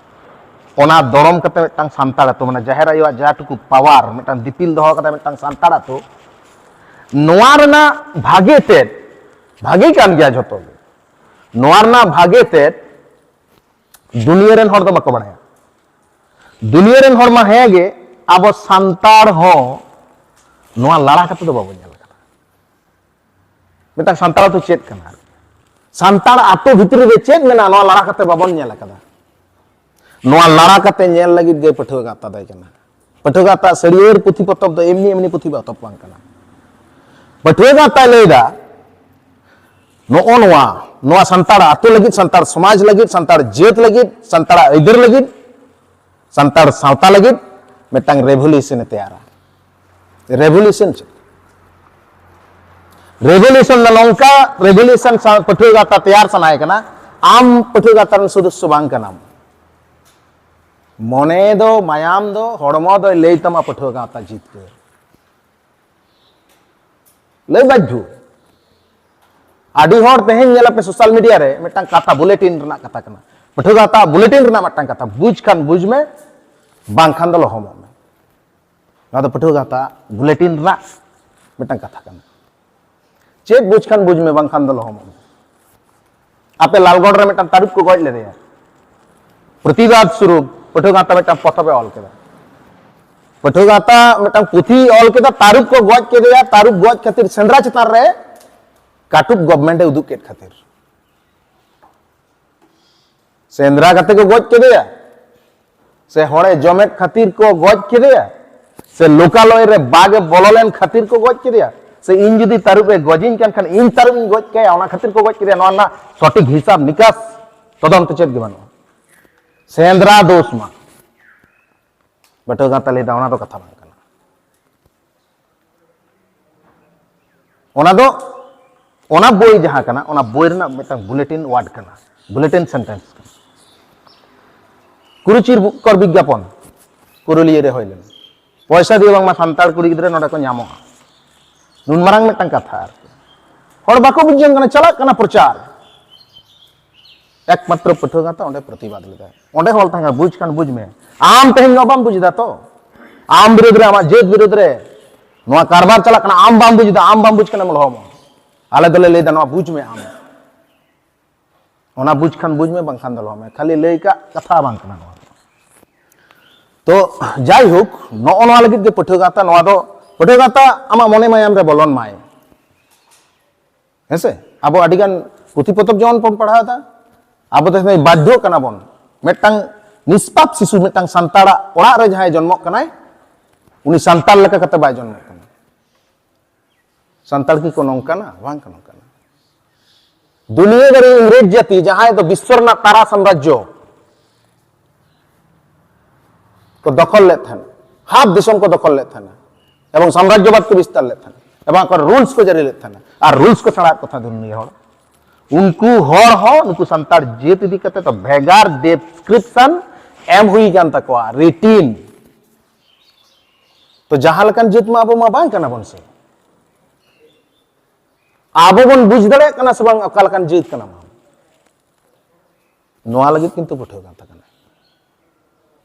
ᱚᱱᱟ ᱫᱚᱲᱚᱢ ᱠᱟᱛᱮ ᱢᱤᱫᱴᱟᱝ ᱥᱟᱱᱛᱟᱲ ᱟᱛᱳ, ᱢᱟᱱᱮ ᱡᱟᱦᱮᱨ ᱟᱭᱳᱣᱟᱜ ᱡᱟ ᱴᱩᱠᱩ ᱯᱟᱣᱟᱨ ᱢᱤᱫᱴᱟᱝ ᱫᱤᱯᱤᱞ ᱫᱚᱦᱚ ᱠᱟᱫᱟᱭ ᱢᱤᱫᱴᱟᱝ ᱥᱟᱱᱛᱟᱲ ᱟᱛᱳ, ᱱᱚᱣᱟ ᱨᱮᱱᱟᱜ ᱵᱷᱟᱜᱮ ᱛᱮᱫ, ᱵᱷᱟᱜᱮ ᱠᱟᱱ ᱜᱮᱭᱟ ᱡᱷᱚᱛᱚ ᱜᱮ, ᱱᱚᱣᱟ ᱨᱮᱱᱟᱜ ᱵᱷᱟᱜᱮ ᱛᱮᱫ ᱫᱩᱱᱤᱭᱟᱹ ᱨᱮᱱ ᱦᱚᱲ ᱫᱚ ᱵᱟᱠᱚ ᱵᱟᱲᱟᱭᱟ᱾ ᱫᱩᱱᱤᱭᱟᱹ ᱨᱮᱱ ᱦᱚᱲ ᱢᱟ ᱦᱮᱸ ᱜᱮ, ᱟᱵᱚ ᱥᱟᱱᱛᱟᱲ ᱦᱚᱸ ᱱᱚᱣᱟ ᱞᱟᱲᱟ ᱠᱟᱛᱮ ᱫᱚ ᱵᱟᱵᱚᱱ ᱧᱮᱞ ᱟᱠᱟᱫᱟ᱾ ᱢᱤᱫᱴᱟᱝ ᱥᱟᱱᱛᱟᱲ ᱟᱛᱳ ᱪᱮᱫ ᱠᱟᱱᱟ? ᱥᱟᱱᱛᱟᱲ ᱟᱛᱳ ᱵᱷᱤᱛᱨᱤ ᱨᱮ ᱪᱮᱫ ᱢᱮᱱᱟᱜᱼᱟ, ᱱᱚᱣᱟ ᱞᱟᱲᱟ ᱠᱟᱛᱮ ᱵᱟᱵᱚᱱ ᱧᱮᱞ ᱟᱠᱟᱫᱟ᱾ ᱱᱚᱣᱟ ᱞᱟᱲᱟ ᱠᱟᱛᱮ ᱧᱮᱞ ᱞᱟᱹᱜᱤᱫ ᱜᱮ ᱯᱟᱹᱴᱷᱩᱣᱟᱹ ᱜᱟᱶᱛᱟ ᱫᱚᱭ ᱠᱟᱱᱟ᱾ ᱯᱟᱹᱴᱷᱩᱣᱟᱹ ᱜᱟᱶᱛᱟ ᱥᱟᱹᱨᱭᱟᱹᱲ ᱯᱩᱛᱷᱤ ᱯᱚᱛᱚᱵ ᱫᱚ ᱮᱢᱱᱤ ᱮᱢᱱᱤ ᱯᱩᱛᱷᱤ ᱯᱚᱛᱚᱵ ᱵᱟᱝ ᱠᱟᱱᱟ᱾ ᱯᱟᱹᱴᱷᱩᱣᱟᱹ ᱜᱟᱶᱛᱟᱭ ᱞᱟᱹᱭᱫᱟ, ᱱᱚᱜᱼᱚ ᱱᱚᱣᱟ, ᱱᱚᱣᱟ ᱥᱟᱱᱛᱟᱲ ᱟᱛᱳ ᱞᱟᱹᱜᱤᱫ, ᱥᱟᱱᱛᱟᱲ ᱥᱚᱢᱟᱡᱽ ᱞᱟᱹᱜᱤᱫ, ᱥᱟᱱᱛᱟᱲ ᱡᱟᱹᱛ ᱞᱟᱹᱜᱤᱫ, ᱥᱟᱱᱛᱟᱲᱟᱜ ᱟᱹᱭᱫᱟᱹᱨ ᱞᱟᱹᱜᱤᱫ, ᱥᱟᱱᱛᱟᱲ ᱥᱟᱶᱛᱟ ᱞᱟᱹᱜᱤᱫ ᱢᱤᱫᱴᱟᱝ ᱨᱮᱵᱷᱚᱞᱩᱥᱚᱱ ᱮ ᱛᱮᱭᱟᱨᱟ᱾ ᱨᱮᱵᱷᱚᱞᱩᱥᱚᱱ ᱪᱮᱫ? ᱨᱮᱵᱷᱚᱞᱩᱥᱚᱱ ᱫᱚ ᱱᱚᱝᱠᱟ, ᱨᱮᱵᱷᱚᱞᱩᱥᱚᱱ ᱥᱟᱶ ᱯᱟᱹᱴᱷᱩᱣᱟᱹ ᱜᱟᱶᱛᱟ ᱛᱮᱭᱟᱨ ᱥᱟᱱᱟᱭᱮ ᱠᱟᱱᱟ, ᱟᱢ ᱯᱟᱹᱴᱷᱩᱣᱟᱹ ᱜᱟᱶᱛᱟ ᱨᱮᱱ ᱥᱚᱫᱚᱥᱥᱚ ᱵᱟᱝ ᱠᱟᱱᱟᱢ᱾ ᱢᱚᱱᱮ ᱫᱚ, ᱢᱟᱭᱟᱢ ᱫᱚ, ᱦᱚᱲᱢᱚ ᱫᱚᱭ ᱞᱟᱹᱭ ᱛᱟᱢᱟ ᱯᱟᱹᱴᱷᱩᱣᱟᱹ ᱜᱟᱶᱛᱟ ᱡᱤᱛᱠᱟᱹᱨ᱾ ᱞᱟᱹᱭ ᱵᱟᱫᱽᱫᱷᱚ᱾ ᱟᱹᱰᱤ ᱦᱚᱲ ᱛᱮᱦᱮᱧ ᱧᱮᱞ ᱟᱯᱮ social media ᱨᱮ ᱢᱤᱫᱴᱟᱝ ᱠᱟᱛᱷᱟ, ᱵᱩᱞᱮᱴᱤᱱ ᱨᱮᱱᱟᱜ ᱠᱟᱛᱷᱟ ᱠᱟᱱᱟ, ᱯᱟᱹᱴᱷᱩᱣᱟᱹ ᱜᱟᱶᱛᱟ ᱵᱩᱞᱮᱴᱤᱱ ᱨᱮᱱᱟᱜ ᱢᱤᱫᱴᱟᱝ ᱠᱟᱛᱷᱟ, ᱵᱩᱡᱽ ᱠᱷᱟᱱ ᱵᱩᱡᱽ ᱢᱮ, ᱵᱟᱝᱠᱷᱟᱱ ᱫᱚ ᱞᱚᱦᱚᱢᱚᱜ ᱢᱮ᱾ ᱱᱚᱣᱟ ᱫᱚ ᱯᱟᱹᱴᱷᱩᱣᱟᱹ ᱜᱟᱶᱛᱟ ᱵᱩᱞᱮᱴᱤᱱ ᱨᱮᱱᱟᱜ ᱢᱤᱫᱴᱟᱝ ᱠᱟᱛᱷᱟ ᱠᱟᱱᱟ᱾ ᱪᱮᱫ ᱵᱩᱡᱽ ᱠᱷᱟᱱ ᱵᱩᱡᱽ ᱢᱮ, ᱵᱟᱝᱠᱷᱟᱱ ᱫᱚ ᱞᱚᱦᱚᱢᱚᱜ ᱢᱮ᱾ ᱟᱯᱮ ᱞᱟᱞᱜᱚᱲ ᱨᱮ ᱢᱤᱫᱴᱟᱝ ᱛᱟᱹᱨᱩᱵ ᱠᱚ ᱜᱚᱡ ᱞᱮᱫᱮᱭᱟ, ᱯᱨᱚᱛᱤᱵᱟᱫ ᱥᱚᱨᱩᱯ ᱯᱟᱹᱴᱷᱩᱣᱟᱹ ᱜᱟᱶᱛᱟ ᱢᱤᱫᱴᱟᱝ ᱯᱚᱛᱚᱵ ᱮ ᱚᱞ ᱠᱮᱫᱟ᱾ ᱯᱟᱹᱴᱷᱩᱣᱟᱹ ᱜᱟᱶᱛᱟ ᱢᱤᱫᱴᱟᱝ ᱯᱩᱛᱷᱤ ᱚᱞ ᱠᱮᱫᱟ, ᱛᱟᱹᱨᱩᱵ ᱠᱚ ᱜᱚᱡ ᱠᱮᱫᱮᱭᱟ, ᱛᱟᱹᱨᱩᱵ ᱜᱚᱡ ᱠᱷᱟᱹᱛᱤᱨ ᱥᱮᱸᱫᱽᱨᱟ ᱪᱮᱛᱟᱱ ᱨᱮ ᱠᱟᱹᱴᱩᱵ government ᱮ ᱩᱫᱩᱜ ᱠᱮᱫ ᱠᱷᱟᱹᱛᱤᱨ᱾ ᱥᱮᱸᱫᱽᱨᱟ ᱠᱟᱛᱮ ᱠᱚ ᱜᱚᱡ ᱠᱮᱫᱮᱭᱟ, ᱥᱮ ᱦᱚᱲᱮ ᱡᱚᱢᱮᱫ ᱠᱷᱟᱹᱛᱤᱨ ᱠᱚ ᱜᱚᱡ ᱠᱮᱫᱮᱭᱟ, ᱥᱮ ᱞᱳᱠᱟᱞᱚᱭ ᱨᱮ ᱵᱟᱜ ᱮ ᱵᱚᱞᱚ ᱞᱮᱱ ᱠᱷᱟᱹᱛᱤᱨ ᱠᱚ ᱜᱚᱡ ᱠᱮᱫᱮᱭᱟ, ᱥᱮ ᱤᱧ ᱡᱩᱫᱤ ᱛᱟᱹᱨᱩᱵ ᱮ ᱜᱚᱡᱤᱧ ᱠᱟᱱ ᱠᱷᱟᱱ ᱤᱧ ᱛᱟᱹᱨᱩᱵ ᱤᱧ ᱜᱚᱡ ᱠᱟᱭᱟ, ᱚᱱᱟ ᱠᱷᱟᱹᱛᱤᱨ ᱠᱚ ᱜᱚᱡ ᱠᱮᱫᱮᱭᱟ, ᱱᱚᱣᱟ ᱨᱮᱱᱟᱜ ᱥᱚᱴᱷᱤᱠ ᱦᱤᱥᱟᱵ ᱱᱤᱠᱟᱥ ᱛᱚᱫᱚᱱᱛᱚ ᱪᱮᱫ ᱜᱮ ᱵᱟᱹᱱᱩᱜᱼᱟ᱾ ᱥᱮᱸᱫᱽᱨᱟ ᱫᱳᱥ ᱢᱟ ᱵᱟᱹᱴᱟᱹ ᱜᱟᱶᱛᱟ ᱞᱟᱹᱭᱫᱟ, ᱚᱱᱟ ᱫᱚ ᱠᱟᱛᱷᱟ ᱵᱟᱝ ᱠᱟᱱᱟ᱾ ᱚᱱᱟ ᱫᱚ ᱚᱱᱟ ᱵᱳᱭ ᱡᱟᱦᱟᱸ ᱠᱟᱱᱟ, ᱚᱱᱟ ᱵᱳᱭ ᱨᱮᱱᱟᱜ ᱢᱤᱫᱴᱟᱝ ᱵᱩᱞᱮᱴᱤᱱ ᱣᱟᱨᱰ ᱠᱟᱱᱟ, ᱵᱩᱞᱮᱴᱤᱱ ᱥᱮᱱᱴᱮᱱᱥ ᱠᱟᱱᱟ᱾ ᱠᱩᱨᱩᱪᱤᱨ ᱠᱚᱨ ᱵᱤᱜᱽᱜᱟᱯᱚᱱ ᱯᱩᱨᱩᱞᱤᱭᱟᱹ ᱨᱮ ᱦᱩᱭ ᱞᱮᱱᱟ᱾ ᱯᱚᱭᱥᱟ ᱫᱤᱭᱮ ᱵᱟᱝᱢᱟ ᱥᱟᱱᱛᱟᱲ ᱠᱩᱲᱤ ᱜᱤᱫᱽᱨᱟᱹ ᱱᱚᱰᱮ ᱠᱚ ᱧᱟᱢᱚᱜᱼᱟ᱾ ᱱᱩᱱ ᱢᱟᱨᱟᱝ ᱢᱤᱫᱴᱟᱝ ᱠᱟᱛᱷᱟ ᱟᱨᱠᱤ᱾ ᱦᱚᱲ ᱵᱟᱠᱚ ᱵᱩᱡᱽ ᱡᱚᱝ ᱠᱟᱱᱟ, ᱪᱟᱞᱟᱜ ᱠᱟᱱᱟ ᱯᱨᱚᱪᱟᱨ᱾ ᱮᱠᱢᱟᱛᱨᱚ ᱯᱟᱹᱴᱷᱩᱣᱟᱹ ᱜᱟᱶᱛᱟ ᱚᱸᱰᱮ ᱯᱨᱚᱛᱤᱵᱟᱫ ᱞᱮᱫᱟ᱾ ᱚᱸᱰᱮ ᱦᱚᱲ ᱛᱟᱦᱮᱸ ᱠᱟᱱᱟ, ᱵᱩᱡᱽ ᱠᱷᱟᱱ ᱵᱩᱡᱽ ᱢᱮ᱾ ᱟᱢ ᱛᱮᱦᱮᱧ ᱱᱚᱣᱟ ᱵᱟᱢ ᱵᱩᱡᱽ ᱮᱫᱟ ᱛᱚ? ᱟᱢ ᱵᱤᱨᱩᱫᱽ ᱨᱮ, ᱟᱢᱟᱜ ᱡᱟᱹᱛ ᱵᱤᱨᱩᱫᱽ ᱨᱮ ᱱᱚᱣᱟ ᱠᱟᱨᱵᱟᱨ ᱪᱟᱞᱟᱜ ᱠᱟᱱᱟ, ᱟᱢ ᱵᱟᱢ ᱵᱩᱡᱽ ᱮᱫᱟ, ᱟᱢ ᱵᱟᱢ ᱵᱩᱡᱽ ᱠᱟᱱᱟ, ᱞᱚᱦᱚᱢᱚᱜ᱾ ᱟᱞᱮ ᱫᱚᱞᱮ ᱞᱟᱹᱭᱫᱟ, ᱱᱚᱣᱟ ᱵᱩᱡᱽ ᱢᱮ ᱟᱢ᱾ ᱚᱱᱟ ᱵᱩᱡᱽ ᱠᱷᱟᱱ ᱵᱩᱡᱽ ᱢᱮ, ᱵᱟᱝᱠᱷᱟᱱ ᱫᱚ ᱞᱚᱦᱚᱢ ᱢᱮ᱾ ᱠᱷᱟᱹᱞᱤ ᱞᱟᱹᱭ ᱠᱟᱜ ᱠᱟᱛᱷᱟ ᱵᱟᱝ ᱠᱟᱱᱟ ᱱᱚᱣᱟ᱾ ᱛᱚ ᱡᱟᱭᱦᱳᱠ, ᱱᱚᱜᱼᱚ ᱱᱚᱣᱟ ᱞᱟᱹᱜᱤᱫ ᱜᱮ ᱯᱟᱹᱴᱷᱩᱣᱟᱹ ᱜᱟᱶᱛᱟ, ᱱᱚᱣᱟ ᱫᱚ ᱯᱟᱹᱴᱷᱩᱣᱟᱹ ᱜᱟᱶᱛᱟ ᱟᱢᱟᱜ ᱢᱚᱱᱮ ᱢᱟᱭᱟᱢ ᱨᱮ ᱵᱚᱞᱚᱱ ᱢᱟᱭ᱾ ᱦᱮᱸᱥᱮ? ᱟᱵᱚ ᱟᱹᱰᱤᱜᱟᱱ ᱯᱩᱛᱷᱤ ᱯᱚᱛᱚᱵ ᱡᱮᱢᱚᱱ ᱵᱚᱱ ᱯᱟᱲᱦᱟᱣ ᱮᱫᱟ, ᱟᱵᱚ ᱫᱚ ᱛᱮᱦᱮᱧ ᱵᱟᱫᱽᱫᱷᱚ ᱠᱟᱱᱟ ᱵᱚᱱ᱾ ᱢᱤᱫᱴᱟᱝ ᱱᱤᱥᱯᱟᱯ ᱥᱤᱥᱩ, ᱢᱤᱫᱴᱟᱝ ᱥᱟᱱᱛᱟᱲᱟᱜ ᱚᱲᱟᱜ ᱨᱮ ᱡᱟᱦᱟᱸᱭ ᱡᱚᱱᱢᱚᱜ ᱠᱟᱱᱟᱭ, ᱩᱱᱤ ᱥᱟᱱᱛᱟᱲ ᱞᱮᱠᱟ ᱠᱟᱛᱮ ᱵᱟᱭ ᱡᱚᱱᱢᱚᱜ ᱠᱟᱱᱟ᱾ ᱥᱟᱱᱛᱟᱲ ᱠᱤ ᱠᱚ ᱱᱚᱝᱠᱟᱱᱟ? ᱵᱟᱝ ᱠᱚ ᱱᱚᱝᱠᱟᱱᱟ᱾ ᱫᱩᱱᱤᱭᱟᱹ ᱨᱮ ᱤᱝᱨᱮᱡᱽ ᱡᱟᱹᱛᱤ, ᱡᱟᱦᱟᱸᱭ ᱫᱚ ᱵᱤᱥᱥᱚ ᱨᱮᱱᱟᱜ ᱛᱟᱨᱟ ᱥᱟᱢᱨᱟᱡᱽᱡᱚ ᱠᱚ ᱫᱚᱠᱷᱚᱞ ᱞᱮᱫ ᱛᱟᱦᱮᱱᱟ, ᱦᱟᱯ ᱫᱤᱥᱚᱢ ᱠᱚ ᱫᱚᱠᱷᱚᱞ ᱞᱮᱫ ᱛᱟᱦᱮᱱᱟ, ᱮᱵᱚᱝ ᱥᱟᱢᱨᱟᱡᱽᱡᱚᱵᱟᱫ ᱠᱚ ᱵᱤᱥᱛᱟᱨ ᱞᱮᱫ ᱛᱟᱦᱮᱱᱟ, ᱮᱵᱚᱝ ᱟᱠᱚ ᱨᱩᱞᱥ ᱠᱚ ᱡᱟᱹᱨᱤ ᱞᱮᱫ ᱛᱟᱦᱮᱱᱟ, ᱟᱨ ᱨᱩᱞᱥ ᱠᱚ ᱥᱮᱬᱟᱭᱮᱫ ᱠᱚ ᱛᱟᱦᱮᱸ ᱫᱩᱱᱤᱭᱟᱹ ᱦᱚᱲ᱾ ᱩᱱᱠᱩ ᱦᱚᱲ ᱦᱚᱸ ᱱᱩᱠᱩ ᱥᱟᱱᱛᱟᱲ ᱡᱟᱹᱛ ᱤᱫᱤ ᱠᱟᱛᱮ ᱫᱚ ᱵᱷᱮᱜᱟᱨ ᱰᱮᱥᱠᱨᱤᱯᱥᱚᱱ ᱮᱢ ᱦᱩᱭ ᱠᱟᱱ ᱛᱟᱠᱚᱣᱟ, ᱨᱤᱴᱤᱱ᱾ ᱛᱚ ᱡᱟᱦᱟᱸ ᱞᱮᱠᱟᱱ ᱡᱟᱹᱛ ᱢᱟ ᱟᱵᱚ ᱢᱟ ᱵᱟᱝ ᱠᱟᱱᱟ ᱵᱚᱱ ᱥᱮ᱾ ᱟᱵᱚ ᱵᱚᱱ ᱵᱩᱡᱽ ᱫᱟᱲᱮᱭᱟᱜ ᱠᱟᱱᱟ ᱥᱮ ᱵᱟᱝ ᱚᱠᱟ ᱞᱮᱠᱟᱱ ᱡᱟᱹᱛ ᱠᱟᱱᱟ ᱵᱚᱱ? ᱱᱚᱣᱟ ᱞᱟᱹᱜᱤᱫ ᱠᱤᱱᱛᱩ ᱯᱟᱹᱴᱷᱩᱣᱟᱹ ᱜᱟᱶᱛᱟ ᱠᱟᱱᱟ᱾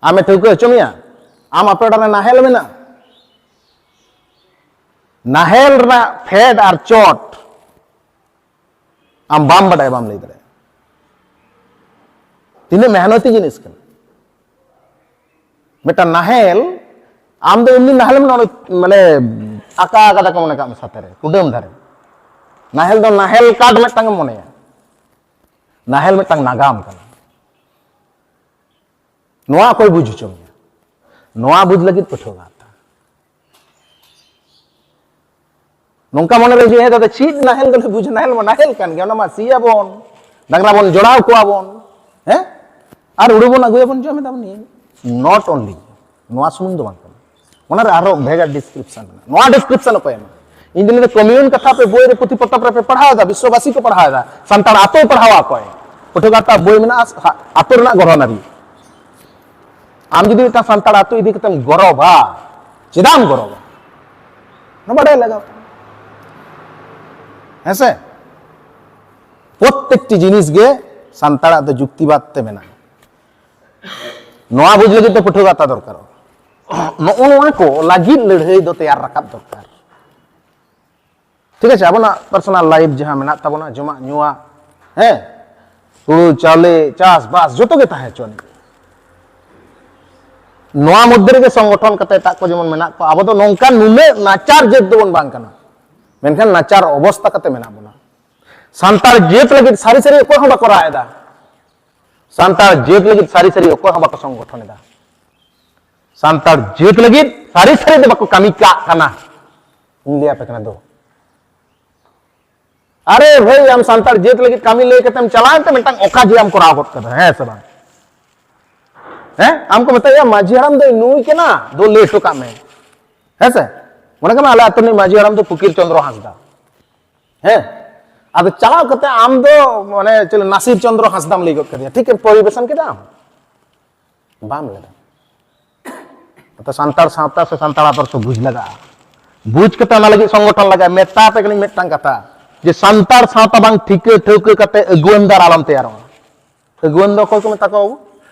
ᱟᱢᱮ ᱴᱷᱟᱹᱣᱠᱟᱹ ᱦᱚᱪᱚ ᱢᱮᱭᱟ, ᱟᱢ ᱟᱯᱮ ᱚᱲᱟᱜ ᱨᱮ ᱱᱟᱦᱮᱞ ᱢᱮᱱᱟᱜᱼᱟ, ᱱᱟᱦᱮᱞ ᱨᱮᱱᱟᱜ ᱯᱷᱮᱰ ᱟᱨ ᱪᱚᱴ ᱟᱢ ᱵᱟᱢ ᱵᱟᱰᱟᱭᱟ, ᱵᱟᱢ ᱞᱟᱹᱭ ᱫᱟᱲᱮᱭᱟᱜᱼᱟ᱾ ᱛᱤᱱᱟᱹᱜ ᱢᱮᱦᱱᱚᱛᱤ ᱡᱤᱱᱤᱥ ᱠᱟᱱᱟ᱾ ᱢᱤᱫᱴᱟᱝ ᱱᱟᱦᱮᱞ, ᱟᱢ ᱫᱚ ᱮᱢᱱᱤ ᱱᱟᱦᱮᱞ ᱢᱟᱱᱮ ᱟᱠᱟ ᱠᱟᱫᱟ ᱠᱚ ᱢᱚᱱᱮ ᱠᱟᱜ ᱢᱮ ᱥᱟᱛᱮ ᱨᱮ, ᱠᱩᱰᱟᱹᱢ ᱫᱷᱟᱨᱮ᱾ ᱱᱟᱦᱮᱞ ᱫᱚ ᱱᱟᱦᱮᱞ ᱠᱟᱴ ᱢᱤᱫᱴᱟᱝ ᱮᱢ ᱢᱚᱱᱮᱭᱟ᱾ ᱱᱟᱦᱮᱞ ᱢᱤᱫᱴᱟᱝ ᱱᱟᱜᱟᱢ ᱠᱟᱱᱟ᱾ ᱱᱚᱣᱟ ᱚᱠᱚᱭ ᱵᱩᱡᱽ ᱦᱚᱪᱚ ᱢᱮᱭᱟ? ᱱᱚᱣᱟ ᱵᱩᱡᱽ ᱞᱟᱹᱜᱤᱫ ᱯᱟᱹᱴᱷᱩᱣᱟᱹ ᱜᱟᱶᱛᱟ᱾ ᱱᱚᱝᱠᱟ ᱢᱚᱱᱮ ᱨᱮ ᱦᱤᱡᱩᱜᱼᱟ, "ᱦᱮᱸ ᱫᱟᱫᱟ, ᱪᱮᱫ ᱱᱟᱦᱮᱞ ᱫᱚᱞᱮ ᱵᱩᱡᱽ? ᱱᱟᱦᱮᱞ ᱢᱟ ᱱᱟᱦᱮᱞ ᱠᱟᱱ ᱜᱮᱭᱟ, ᱚᱱᱟ ᱢᱟ ᱥᱤᱭᱟᱵᱚᱱ, ᱰᱟᱝᱨᱟ ᱵᱚᱱ ᱡᱚᱲᱟᱣ ᱠᱚᱣᱟ ᱵᱚᱱ, ᱦᱮᱸ, ᱟᱨ ᱦᱩᱲᱩ ᱵᱚᱱ ᱟᱹᱜᱩᱭᱟᱵᱚᱱ, ᱡᱚᱢ ᱮᱫᱟᱵᱚᱱ, ᱱᱤᱭᱟᱹ ᱜᱮ." Not only, ᱱᱚᱣᱟ ᱥᱩᱢᱩᱝ ᱫᱚ ᱵᱟᱝ ᱠᱟᱱᱟ, ᱚᱱᱟ ᱨᱮ ᱟᱨᱚ ᱵᱷᱮᱜᱟᱨ ᱰᱤᱥᱠᱨᱤᱯᱥᱚᱱ ᱢᱮᱱᱟᱜᱼᱟ᱾ ᱱᱚᱣᱟ ᱰᱤᱥᱠᱨᱤᱯᱥᱚᱱ ᱚᱠᱚᱭ ᱮᱢᱟ? ᱤᱧ ᱫᱚ ᱞᱟᱹᱭ ᱫᱟ, ᱠᱚᱢᱤᱭᱩᱱ ᱠᱟᱛᱷᱟ ᱯᱮ ᱵᱳᱭ ᱨᱮ, ᱯᱩᱛᱷᱤ ᱯᱚᱛᱚᱵ ᱨᱮᱯᱮ ᱯᱟᱲᱦᱟᱣ ᱮᱫᱟ, ᱵᱤᱥᱥᱚᱵᱟᱥᱤ ᱠᱚ ᱯᱟᱲᱦᱟᱣ ᱮᱫᱟ, ᱥᱟᱱᱛᱟᱲ ᱟᱛᱳᱭ ᱯᱟᱲᱦᱟᱣ ᱟᱠᱚᱣᱟᱭ᱾ ᱯᱟᱹᱴᱷᱩᱣᱟᱹ ᱜᱟᱶᱛᱟ ᱵᱳᱭ ᱢᱮᱱᱟᱜᱼᱟ, ᱥᱟ-, ᱟᱛᱳ ᱨᱮᱱᱟᱜ ᱜᱚᱲᱦᱚᱱᱟᱨᱤ᱾ ᱟᱢ ᱡᱩᱫᱤ ᱢᱤᱫᱴᱟᱝ ᱥᱟᱱᱛᱟᱲ ᱟᱛᱳ ᱤᱫᱤ ᱠᱟᱛᱮᱢ ᱜᱚᱨᱚᱵᱟ, ᱪᱮᱫᱟᱜ ᱮᱢ ᱜᱚᱨᱚᱵᱟ? ᱚᱱᱟ ᱵᱟᱰᱟᱭ ᱞᱟᱜᱟᱣ᱾ ᱦᱮᱸ ᱥᱮ? ᱯᱨᱚᱛᱛᱮᱠᱴᱤ ᱡᱤᱱᱤᱥ ᱜᱮ ᱥᱟᱱᱛᱟᱲᱟᱜ ᱫᱚ ᱡᱩᱠᱛᱤᱵᱟᱫ ᱛᱮ ᱢᱮᱱᱟᱜᱼᱟ᱾ ᱱᱚᱣᱟ ᱵᱩᱡᱽ ᱞᱟᱹᱜᱤᱫ ᱫᱚ ᱯᱟᱹᱴᱷᱩᱣᱟᱹ ᱜᱟᱶᱛᱟ ᱫᱚᱨᱠᱟᱨᱚᱜᱼᱟ᱾ ᱱᱚᱜᱼᱚ ᱱᱚᱣᱟ ᱠᱚ ᱞᱟᱹᱜᱤᱫ ᱞᱟᱹᱲᱦᱟᱹᱭ ᱫᱚ ᱛᱮᱭᱟᱨ ᱨᱟᱠᱟᱵ ᱫᱚᱨᱠᱟᱨ᱾ ᱴᱷᱤᱠ ᱟᱪᱷᱮ, ᱟᱵᱚᱱᱟᱜ personal life ᱡᱟᱦᱟᱸ ᱢᱮᱱᱟᱜ ᱛᱟᱵᱚᱱᱟ, ᱡᱚᱢᱟᱜ ᱧᱩᱣᱟᱜ, ᱦᱮᱸ, ᱦᱩᱲᱩ ᱪᱟᱣᱞᱮ, ᱪᱟᱥ ᱵᱟᱥ, ᱡᱚᱛᱚ ᱜᱮ ᱛᱟᱦᱮᱸ ᱦᱚᱪᱚ ᱟᱹᱱᱤᱡ᱾ ᱱᱚᱣᱟ ᱢᱚᱫᱽᱫᱷᱮ ᱨᱮᱜᱮ ᱥᱚᱝᱜᱚᱴᱷᱚᱱ ᱠᱟᱛᱮ ᱮᱴᱟᱜ ᱠᱚ ᱡᱮᱢᱚᱱ ᱢᱮᱱᱟᱜ ᱠᱚᱣᱟ, ᱟᱵᱚ ᱫᱚ ᱱᱚᱝᱠᱟᱱ ᱱᱩᱱᱟᱹᱜ ᱱᱟᱪᱟᱨ ᱡᱟᱹᱛ ᱫᱚᱵᱚᱱ ᱵᱟᱝ ᱠᱟᱱᱟ, ᱢᱮᱱᱠᱷᱟᱱ ᱱᱟᱪᱟᱨ ᱚᱵᱚᱥᱛᱟ ᱠᱟᱛᱮ ᱢᱮᱱᱟᱜ ᱵᱚᱱᱟ᱾ ᱥᱟᱱᱛᱟᱲ ᱡᱟᱹᱛ ᱞᱟᱹᱜᱤᱫ ᱥᱟᱹᱨᱤ ᱥᱟᱹᱨᱤ ᱚᱠᱚᱭ ᱦᱚᱸ ᱵᱟᱠᱚ ᱨᱟᱜ ᱮᱫᱟ᱾ ᱥᱟᱱᱛᱟᱲ ᱡᱟᱹᱛ ᱞᱟᱹᱜᱤᱫ ᱥᱟᱹᱨᱤ ᱥᱟᱹᱨᱤ ᱚᱠᱚᱭ ᱦᱚᱸ ᱵᱟᱠᱚ ᱥᱚᱝᱜᱚᱴᱷᱚᱱ ᱮᱫᱟ᱾ ᱥᱟᱱᱛᱟᱲ ᱡᱟᱹᱛ ᱞᱟᱹᱜᱤᱫ ᱥᱟᱹᱨᱤ ᱥᱟᱹᱨᱤ ᱫᱚ ᱵᱟᱠᱚ ᱠᱟᱹᱢᱤ ᱠᱟᱜ ᱠᱟᱱᱟ᱾ ᱤᱧ ᱞᱟᱹᱭ ᱟᱯᱮ ᱠᱟᱱᱟ ᱫᱚ, ᱟᱨᱮ ᱵᱷᱟᱹᱭ, ᱟᱢ ᱥᱟᱱᱛᱟᱲ ᱡᱟᱹᱛ ᱞᱟᱹᱜᱤᱫ ᱠᱟᱹᱢᱤ ᱞᱟᱹᱭ ᱠᱟᱛᱮᱢ ᱪᱟᱞᱟᱣ ᱮᱱᱛᱮ ᱢᱤᱫᱴᱟᱝ ᱚᱠᱟ ᱡᱮ ᱟᱢ ᱠᱚᱨᱟᱣ ᱜᱚᱫ ᱠᱟᱫᱟ, ᱦᱮᱸ ᱥᱮ ᱵᱟᱝ? ᱦᱮᱸ, ᱟᱢ ᱠᱚ ᱢᱮᱛᱟᱭᱟ ᱢᱟᱹᱡᱷᱤ ᱦᱟᱲᱟᱢ ᱫᱚᱭ ᱱᱩᱭ ᱠᱟᱱᱟ, ᱫᱩ ᱞᱟᱹᱭ ᱦᱚᱴᱚ ᱠᱟᱜ ᱢᱮ, ᱦᱮᱸ ᱥᱮ? ᱢᱚᱱᱮ ᱠᱟᱜ ᱢᱮ ᱟᱞᱮ ᱟᱹᱛᱩ ᱨᱤᱱᱤᱡ ᱢᱟᱹᱡᱷᱤ ᱦᱟᱲᱟᱢ ᱫᱚ ᱯᱷᱚᱠᱤᱨ ᱪᱚᱸᱫᱽᱨᱚ ᱦᱟᱸᱥᱫᱟ, ᱦᱮᱸ, ᱟᱫᱚ ᱪᱟᱞᱟᱣ ᱠᱟᱛᱮ ᱟᱢ ᱫᱚ ᱢᱟᱱᱮ ᱪᱮᱫ ᱱᱟᱥᱤᱨ ᱪᱚᱸᱫᱽᱨᱚ ᱦᱟᱸᱥᱫᱟᱢ ᱞᱟᱹᱭ ᱜᱚᱫ ᱠᱮᱫᱮᱭᱟ, ᱴᱷᱤᱠ ᱮᱢ ᱯᱚᱨᱤᱵᱮᱥᱚᱱ ᱠᱮᱫᱟ ᱟᱢ? ᱵᱟᱢ ᱞᱟᱹᱭ ᱫᱟ᱾ ᱚᱱᱟᱛᱮ ᱥᱟᱱᱛᱟᱲ ᱥᱟᱶᱛᱟ ᱥᱮ ᱥᱟᱱᱛᱟᱲ ᱟᱫᱚᱨᱥᱚ ᱵᱩᱡᱽ ᱞᱟᱜᱟᱜᱼᱟ᱾ ᱵᱩᱡᱽ ᱠᱟᱛᱮ ᱚᱱᱟ ᱞᱟᱹᱜᱤᱫ ᱥᱚᱝᱜᱚᱴᱷᱚᱱ ᱞᱟᱜᱟᱜᱼᱟ᱾ ᱢᱮᱛᱟ ᱯᱮ ᱠᱟᱹᱱᱟᱹᱧ ᱢᱤᱫᱴᱟᱝ ᱠᱟᱛᱷᱟ, ᱡᱮ ᱥᱟᱱᱛᱟᱲ ᱥᱟᱶᱛᱟ ᱵᱟᱝ ᱴᱷᱤᱠᱟᱹ ᱴᱷᱟᱹᱣᱠᱟᱹ ᱠᱟᱛᱮ ᱟᱹᱜᱩᱣᱟᱹᱱ ᱫᱟᱨ ᱟᱞᱚᱢ ᱛᱮᱭᱟᱨᱚᱜᱼᱟ᱾ ᱟᱹᱜᱩᱣᱟᱹᱱ ᱫᱚ ᱚᱠᱚᱭ ᱠᱚ ᱢᱮᱛᱟ ᱠᱚᱣᱟ ᱵᱟᱹᱵᱩ?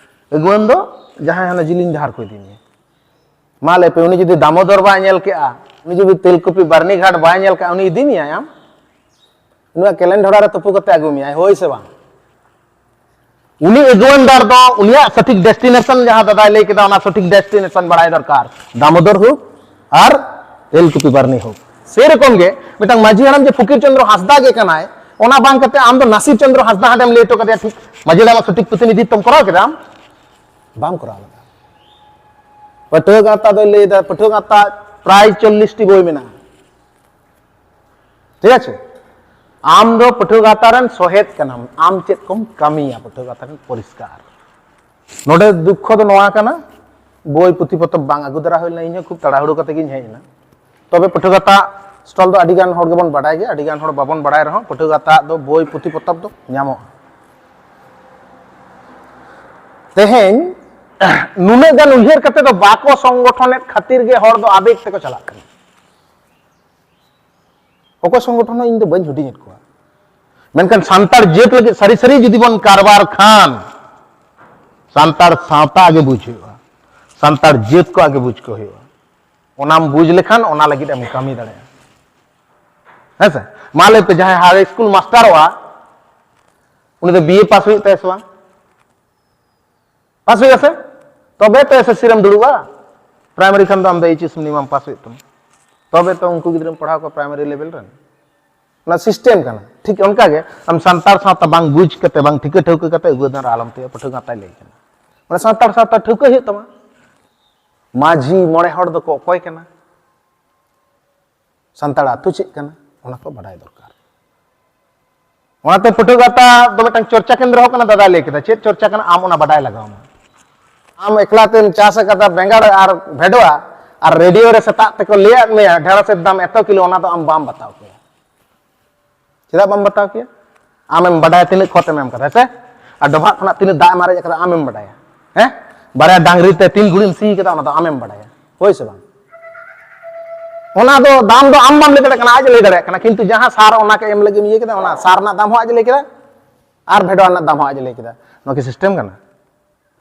ᱟᱹᱜᱩᱣᱟᱹᱱ ᱫᱚ ᱡᱟᱦᱟᱸᱭ ᱦᱟᱱᱟ ᱡᱤᱞᱤᱧ ᱰᱟᱦᱟᱨ ᱠᱚ ᱤᱫᱤ ᱢᱮᱭᱟ᱾ ᱢᱟ ᱞᱟᱹᱭ ᱯᱮ, ᱩᱱᱤ ᱡᱩᱫᱤ ᱫᱟᱢᱳᱫᱚᱨ ᱵᱟᱭ ᱧᱮᱞ ᱠᱮᱜᱼᱟ, ᱩᱱᱤ ᱡᱩᱫᱤ ᱛᱮᱞᱠᱩᱯᱤ ᱵᱟᱨᱱᱤᱜᱷᱟᱴ ᱵᱟᱭ ᱧᱮᱞ ᱠᱮᱜᱼᱟ, ᱩᱱᱤ ᱤᱫᱤ ᱢᱮᱭᱟᱭ ᱟᱢ? ᱩᱱᱤᱭᱟᱜ ᱠᱮᱞᱮᱱ ᱰᱷᱚᱲᱟ ᱨᱮ ᱛᱩᱯᱩ ᱠᱟᱛᱮ ᱟᱹᱜᱩ ᱢᱮᱭᱟᱭ, ᱦᱳᱭ ᱥᱮ ᱵᱟᱝ? ᱩᱱᱤ ᱟᱹᱜᱩᱣᱟᱹᱱ ᱰᱟᱦᱟᱨ ᱫᱚ ᱩᱱᱤᱭᱟᱜ ᱥᱚᱴᱷᱤᱠ destination ᱡᱟᱦᱟᱸ ᱫᱟᱫᱟᱭ ᱞᱟᱹᱭ ᱠᱮᱫᱟ, ᱚᱱᱟ ᱥᱚᱴᱷᱤᱠ destination ᱵᱟᱲᱟᱭ ᱫᱚᱨᱠᱟᱨ᱾ ᱫᱟᱢᱳᱫᱚᱨ ᱦᱳᱠ ᱟᱨ ᱛᱮᱞᱠᱩᱯᱤ ᱵᱟᱨᱱᱤ ᱦᱳᱠ, ᱥᱮᱨᱚᱠᱚᱢ ᱜᱮ ᱢᱤᱫᱴᱟᱝ ᱢᱟᱹᱡᱷᱤ ᱦᱟᱲᱟᱢ ᱡᱮ ᱯᱷᱚᱠᱤᱨ ᱪᱚᱸᱫᱽᱨᱚ ᱦᱟᱸᱥᱫᱟ ᱜᱮ ᱠᱟᱱᱟᱭ, ᱚᱱᱟ ᱵᱟᱝ ᱠᱟᱛᱮ ᱟᱢ ᱫᱚ ᱱᱟᱥᱤᱨ ᱪᱚᱸᱫᱽᱨᱚ ᱦᱟᱸᱥᱫᱟ ᱦᱟᱸᱰᱮᱢ ᱞᱟᱹᱭ ᱦᱚᱴᱚ ᱠᱟᱫᱮᱭᱟ, ᱴᱷᱤᱠ ᱢᱟᱹᱡᱷᱤ ᱦᱟᱲᱟᱢᱟᱜ ᱥᱚᱴᱷᱤᱠ ᱯᱨᱚᱛᱤᱱᱤᱫᱷᱤᱛᱛᱚᱢ ᱠᱚᱨᱟᱣ ᱠᱮᱫᱟ, ᱟᱢ ᱵᱟᱢ ᱠᱚᱨᱟᱣ ᱞᱮᱫᱟ᱾ ᱯᱟᱹᱴᱷᱩᱣᱟᱹ ᱜᱟᱶᱛᱟ ᱫᱚᱭ ᱞᱟᱹᱭ ᱮᱫᱟ, ᱯᱟᱹᱴᱷᱩᱣᱟᱹ ᱜᱟᱶᱛᱟ ᱯᱨᱟᱭ ᱪᱚᱞᱞᱤᱥ ᱴᱤ ᱵᱳᱭ ᱢᱮᱱᱟᱜᱼᱟ, ᱴᱷᱤᱠ ᱟᱪᱷᱮ? ᱟᱢ ᱫᱚ ᱯᱟᱹᱴᱷᱩᱣᱟᱹ ᱜᱟᱶᱛᱟ ᱨᱮᱱ ᱥᱚᱦᱮᱫ ᱠᱟᱱᱟᱢ, ᱟᱢ ᱪᱮᱫ ᱠᱚᱢ ᱠᱟᱹᱢᱤᱭᱟ ᱯᱟᱹᱴᱷᱩᱣᱟᱹ ᱜᱟᱶᱛᱟ ᱨᱮᱱ, ᱯᱚᱨᱤᱥᱠᱟᱨ᱾ ᱱᱚᱰᱮ ᱫᱩᱠᱠᱷᱚ ᱫᱚ ᱱᱚᱣᱟ ᱠᱟᱱᱟ, ᱵᱳᱭ ᱯᱩᱛᱷᱤ ᱯᱚᱛᱚᱵ ᱵᱟᱝ ᱟᱹᱜᱩ ᱫᱟᱨᱟ ᱦᱩᱭ ᱞᱮᱱᱟ, ᱤᱧ ᱦᱚᱸ ᱠᱷᱩᱵ ᱛᱟᱲᱟᱦᱩᱲᱳ ᱠᱟᱛᱮ ᱜᱤᱧ ᱦᱮᱡ ᱮᱱᱟ᱾ ᱛᱚᱵᱮ ᱯᱟᱹᱴᱷᱩᱣᱟᱹ ᱜᱟᱶᱛᱟ ᱦᱚᱥᱴᱮᱞ ᱫᱚ ᱟᱹᱰᱤ ᱜᱟᱱ ᱦᱚᱲ ᱜᱮᱵᱚᱱ ᱵᱟᱰᱟᱭ ᱜᱮᱭᱟ, ᱟᱹᱰᱤ ᱜᱟᱱ ᱦᱚᱲ ᱵᱟᱵᱚᱱ ᱵᱟᱰᱟᱭ ᱨᱮᱦᱚᱸ ᱯᱟᱹᱴᱷᱩᱣᱟᱹ ᱜᱟᱶᱛᱟ ᱫᱚ ᱵᱳᱭ ᱯᱩᱛᱷᱤ ᱯᱚᱛᱚᱵ ᱫᱚ ᱧᱟᱢᱚᱜᱼᱟ᱾ ᱛᱮᱦᱮᱧ ᱱᱩᱱᱟᱹᱜ ᱜᱟᱱ ᱩᱭᱦᱟᱹᱨ ᱠᱟᱛᱮ ᱫᱚ ᱵᱟᱠᱚ ᱥᱚᱝᱜᱚᱴᱷᱚᱱᱮᱫ ᱠᱷᱟᱹᱛᱤᱨ ᱜᱮ ᱦᱚᱲ ᱫᱚ ᱟᱵᱮᱜ ᱛᱮᱠᱚ ᱪᱟᱞᱟᱜ ᱠᱟᱱᱟ᱾ ᱚᱠᱚᱭ ᱥᱚᱝᱜᱚᱴᱷᱚᱱ ᱦᱚᱸ ᱤᱧ ᱫᱚ ᱵᱟᱹᱧ ᱦᱩᱰᱤᱧᱮᱫ ᱠᱚᱣᱟ, ᱢᱮᱱᱠᱷᱟᱱ ᱥᱟᱱᱛᱟᱲ ᱡᱟᱹᱛ ᱞᱟᱹᱜᱤᱫ ᱥᱟᱹᱨᱤ ᱥᱟᱹᱨᱤ ᱡᱩᱫᱤ ᱵᱚᱱ ᱠᱟᱨᱵᱟᱨ ᱠᱷᱟᱱ, ᱥᱟᱱᱛᱟᱲ ᱥᱟᱶᱛᱟ ᱟᱜᱮ ᱵᱩᱡᱽ ᱦᱩᱭᱩᱜᱼᱟ, ᱥᱟᱱᱛᱟᱲ ᱡᱟᱹᱛ ᱠᱚ ᱟᱜᱮ ᱵᱩᱡᱽ ᱠᱚ ᱦᱩᱭᱩᱜᱼᱟ᱾ ᱚᱱᱟᱢ ᱵᱩᱡᱽ ᱞᱮᱠᱷᱟᱱ ᱚᱱᱟ ᱞᱟᱹᱜᱤᱫ ᱮᱢ ᱠᱟᱹᱢᱤ ᱫᱟᱲᱮᱭᱟᱜᱼᱟ᱾ ᱦᱮᱸ ᱥᱮ? ᱢᱟ ᱞᱟᱹᱭ ᱯᱮ, ᱡᱟᱦᱟᱸᱭ ᱦᱟᱭ ᱥᱠᱩᱞ ᱢᱟᱥᱴᱟᱨᱚᱜᱼᱟ, ᱩᱱᱤ ᱫᱚ ᱵᱤ ᱮ ᱯᱟᱥ ᱦᱩᱭᱩᱜ ᱛᱟᱭᱟ ᱥᱮ ᱵᱟᱝ? ᱯᱟᱥ ᱦᱩᱭᱩᱜᱼᱟ ᱥᱮ? ᱛᱚᱵᱮ ᱛᱚ ᱮᱥ ᱮᱥ ᱥᱤ ᱨᱮᱢ ᱫᱩᱲᱩᱵᱼᱟ᱾ ᱯᱨᱟᱭᱢᱟᱨᱤ ᱠᱷᱟᱱ ᱫᱚ ᱟᱢ ᱫᱚ ᱮᱭᱤᱪ ᱮᱥ ᱢᱤᱱᱤᱢᱟᱢ ᱯᱟᱥ ᱦᱩᱭᱩᱜ ᱛᱟᱢᱟ, ᱛᱚᱵᱮ ᱛᱚ ᱩᱱᱠᱩ ᱜᱤᱫᱽᱨᱟᱹᱢ ᱯᱟᱲᱦᱟᱣ ᱠᱚᱣᱟ ᱯᱨᱟᱭᱢᱟᱨᱤ ᱞᱮᱵᱮᱞ ᱨᱮᱱ᱾ ᱚᱱᱟ ᱥᱤᱥᱴᱮᱢ ᱠᱟᱱᱟ᱾ ᱴᱷᱤᱠ ᱚᱱᱠᱟ ᱜᱮ ᱟᱢ ᱥᱟᱱᱛᱟᱲ ᱥᱟᱶᱛᱟ ᱵᱟᱝ ᱵᱩᱡᱽ ᱠᱟᱛᱮ, ᱵᱟᱝ ᱴᱷᱤᱠᱟᱹ ᱴᱷᱟᱹᱣᱠᱟᱹ ᱠᱟᱛᱮ ᱩᱜᱟᱹᱫᱟᱱ ᱟᱞᱚᱢ ᱛᱮᱭᱟ, ᱯᱟᱹᱴᱷᱩᱣᱟᱹ ᱜᱟᱶᱛᱟᱭ ᱞᱟᱹᱭ ᱠᱟᱱᱟ᱾ ᱢᱟᱱᱮ ᱥᱟᱱᱛᱟᱲ ᱥᱟᱶᱛᱟ ᱴᱷᱟᱹᱣᱠᱟᱹ ᱦᱩᱭᱩᱜ ᱛᱟᱢᱟ᱾ ᱢᱟᱹᱡᱷᱤ ᱢᱚᱬᱮ ᱦᱚᱲ ᱫᱚᱠᱚ ᱚᱠᱚᱭ ᱠᱟᱱᱟ? ᱥᱟᱱᱛᱟᱲ ᱟᱹᱛᱩ ᱪᱮᱫ ᱠᱟᱱᱟ? ᱚᱱᱟ ᱠᱚ ᱵᱟᱰᱟᱭ ᱫᱚᱨᱠᱟᱨ᱾ ᱚᱱᱟᱛᱮ ᱯᱟᱹᱴᱷᱩᱣᱟᱹ ᱜᱟᱶᱛᱟ ᱫᱚ ᱢᱤᱫᱴᱟᱝ ᱪᱚᱨᱪᱟ ᱠᱮᱱᱫᱨᱚ ᱦᱚᱸ ᱠᱟᱱᱟ, ᱫᱟᱫᱟᱭ ᱞᱟᱹᱭ ᱠᱮᱫᱟ᱾ ᱪᱮᱫ ᱪᱚᱨᱪᱟ ᱠᱟᱱᱟ? ᱟᱢ ᱚᱱᱟ ᱵᱟᱰᱟᱭ ᱞᱟᱜᱟᱣ ᱟᱢᱟ᱾ ᱟᱢ ᱮᱠᱞᱟ ᱛᱮᱢ ᱪᱟᱥ ᱟᱠᱟᱫᱟ ᱵᱮᱸᱜᱟᱲ ᱟᱨ ᱵᱷᱮᱰᱣᱟ, ᱟᱨ ᱨᱮᱰᱤᱭᱳ ᱨᱮ ᱥᱮᱛᱟᱜ ᱛᱮᱠᱚ ᱞᱟᱹᱭᱟᱫ ᱢᱮᱭᱟ ᱰᱷᱮᱸᱲᱚᱥᱮᱨ ᱫᱟᱢ ᱮᱛᱚ ᱠᱤᱞᱳ, ᱚᱱᱟ ᱫᱚ ᱟᱢ ᱵᱟᱢ ᱵᱟᱛᱟᱣ ᱠᱮᱭᱟ᱾ ᱪᱮᱫᱟᱜ ᱵᱟᱢ ᱵᱟᱛᱟᱣ ᱠᱮᱭᱟ? ᱟᱢᱮᱢ ᱵᱟᱰᱟᱭᱟ ᱛᱤᱱᱟᱹᱜ ᱠᱷᱚᱛ ᱮᱢ ᱮᱢ ᱠᱟᱫᱟ, ᱦᱮᱸ ᱥᱮ? ᱟᱨ ᱰᱚᱵᱷᱟᱜ ᱠᱷᱚᱱᱟᱜ ᱛᱤᱱᱟᱹᱜ ᱫᱟᱜ ᱮᱢ ᱟᱨᱮᱡ ᱟᱠᱟᱫᱟ, ᱟᱢᱮᱢ ᱵᱟᱰᱟᱭᱟ᱾ ᱦᱮᱸ? ᱵᱟᱨᱭᱟ ᱰᱟᱝᱨᱤ ᱛᱮ ᱛᱤᱱ ᱜᱷᱩᱲᱤᱢ ᱥᱤ ᱠᱟᱫᱟ, ᱚᱱᱟ ᱫᱚ ᱟᱢᱮᱢ ᱵᱟᱰᱟᱭᱟ᱾ ᱦᱳᱭ ᱥᱮ ᱵᱟᱝ? ᱚᱱᱟ ᱫᱚ ᱫᱟᱢ ᱫᱚ ᱟᱢ ᱵᱟᱢ ᱞᱟᱹᱭ ᱫᱟᱲᱮᱭᱟᱜ ᱠᱟᱱᱟ, ᱟᱡ ᱮ ᱞᱟᱹᱭ ᱫᱟᱲᱮᱭᱟᱜ ᱠᱟᱱᱟ᱾ ᱠᱤᱱᱛᱩ ᱡᱟᱦᱟᱸ ᱥᱟᱨ ᱚᱱᱟ ᱠᱚ ᱮᱢ ᱞᱟᱹᱜᱤᱫ ᱮᱢ ᱤᱭᱟᱹ ᱠᱮᱫᱟ, ᱚᱱᱟ ᱥᱟᱨ ᱨᱮᱱᱟᱜ ᱫᱟᱢ ᱦᱚᱸ ᱟᱡ ᱮ ᱞᱟᱹᱭ ᱠᱮᱫᱟ ᱟᱨ ᱵᱷᱮᱰᱣᱟ ᱨᱮᱱᱟᱜ ᱫᱟᱢ ᱦᱚᱸ ᱟᱡ ᱮ ᱞᱟᱹᱭ ᱠᱮᱫᱟ᱾ ᱱᱚᱣᱟ ᱠᱤ ᱥᱤᱥᱴᱮᱢ ᱠᱟᱱᱟ?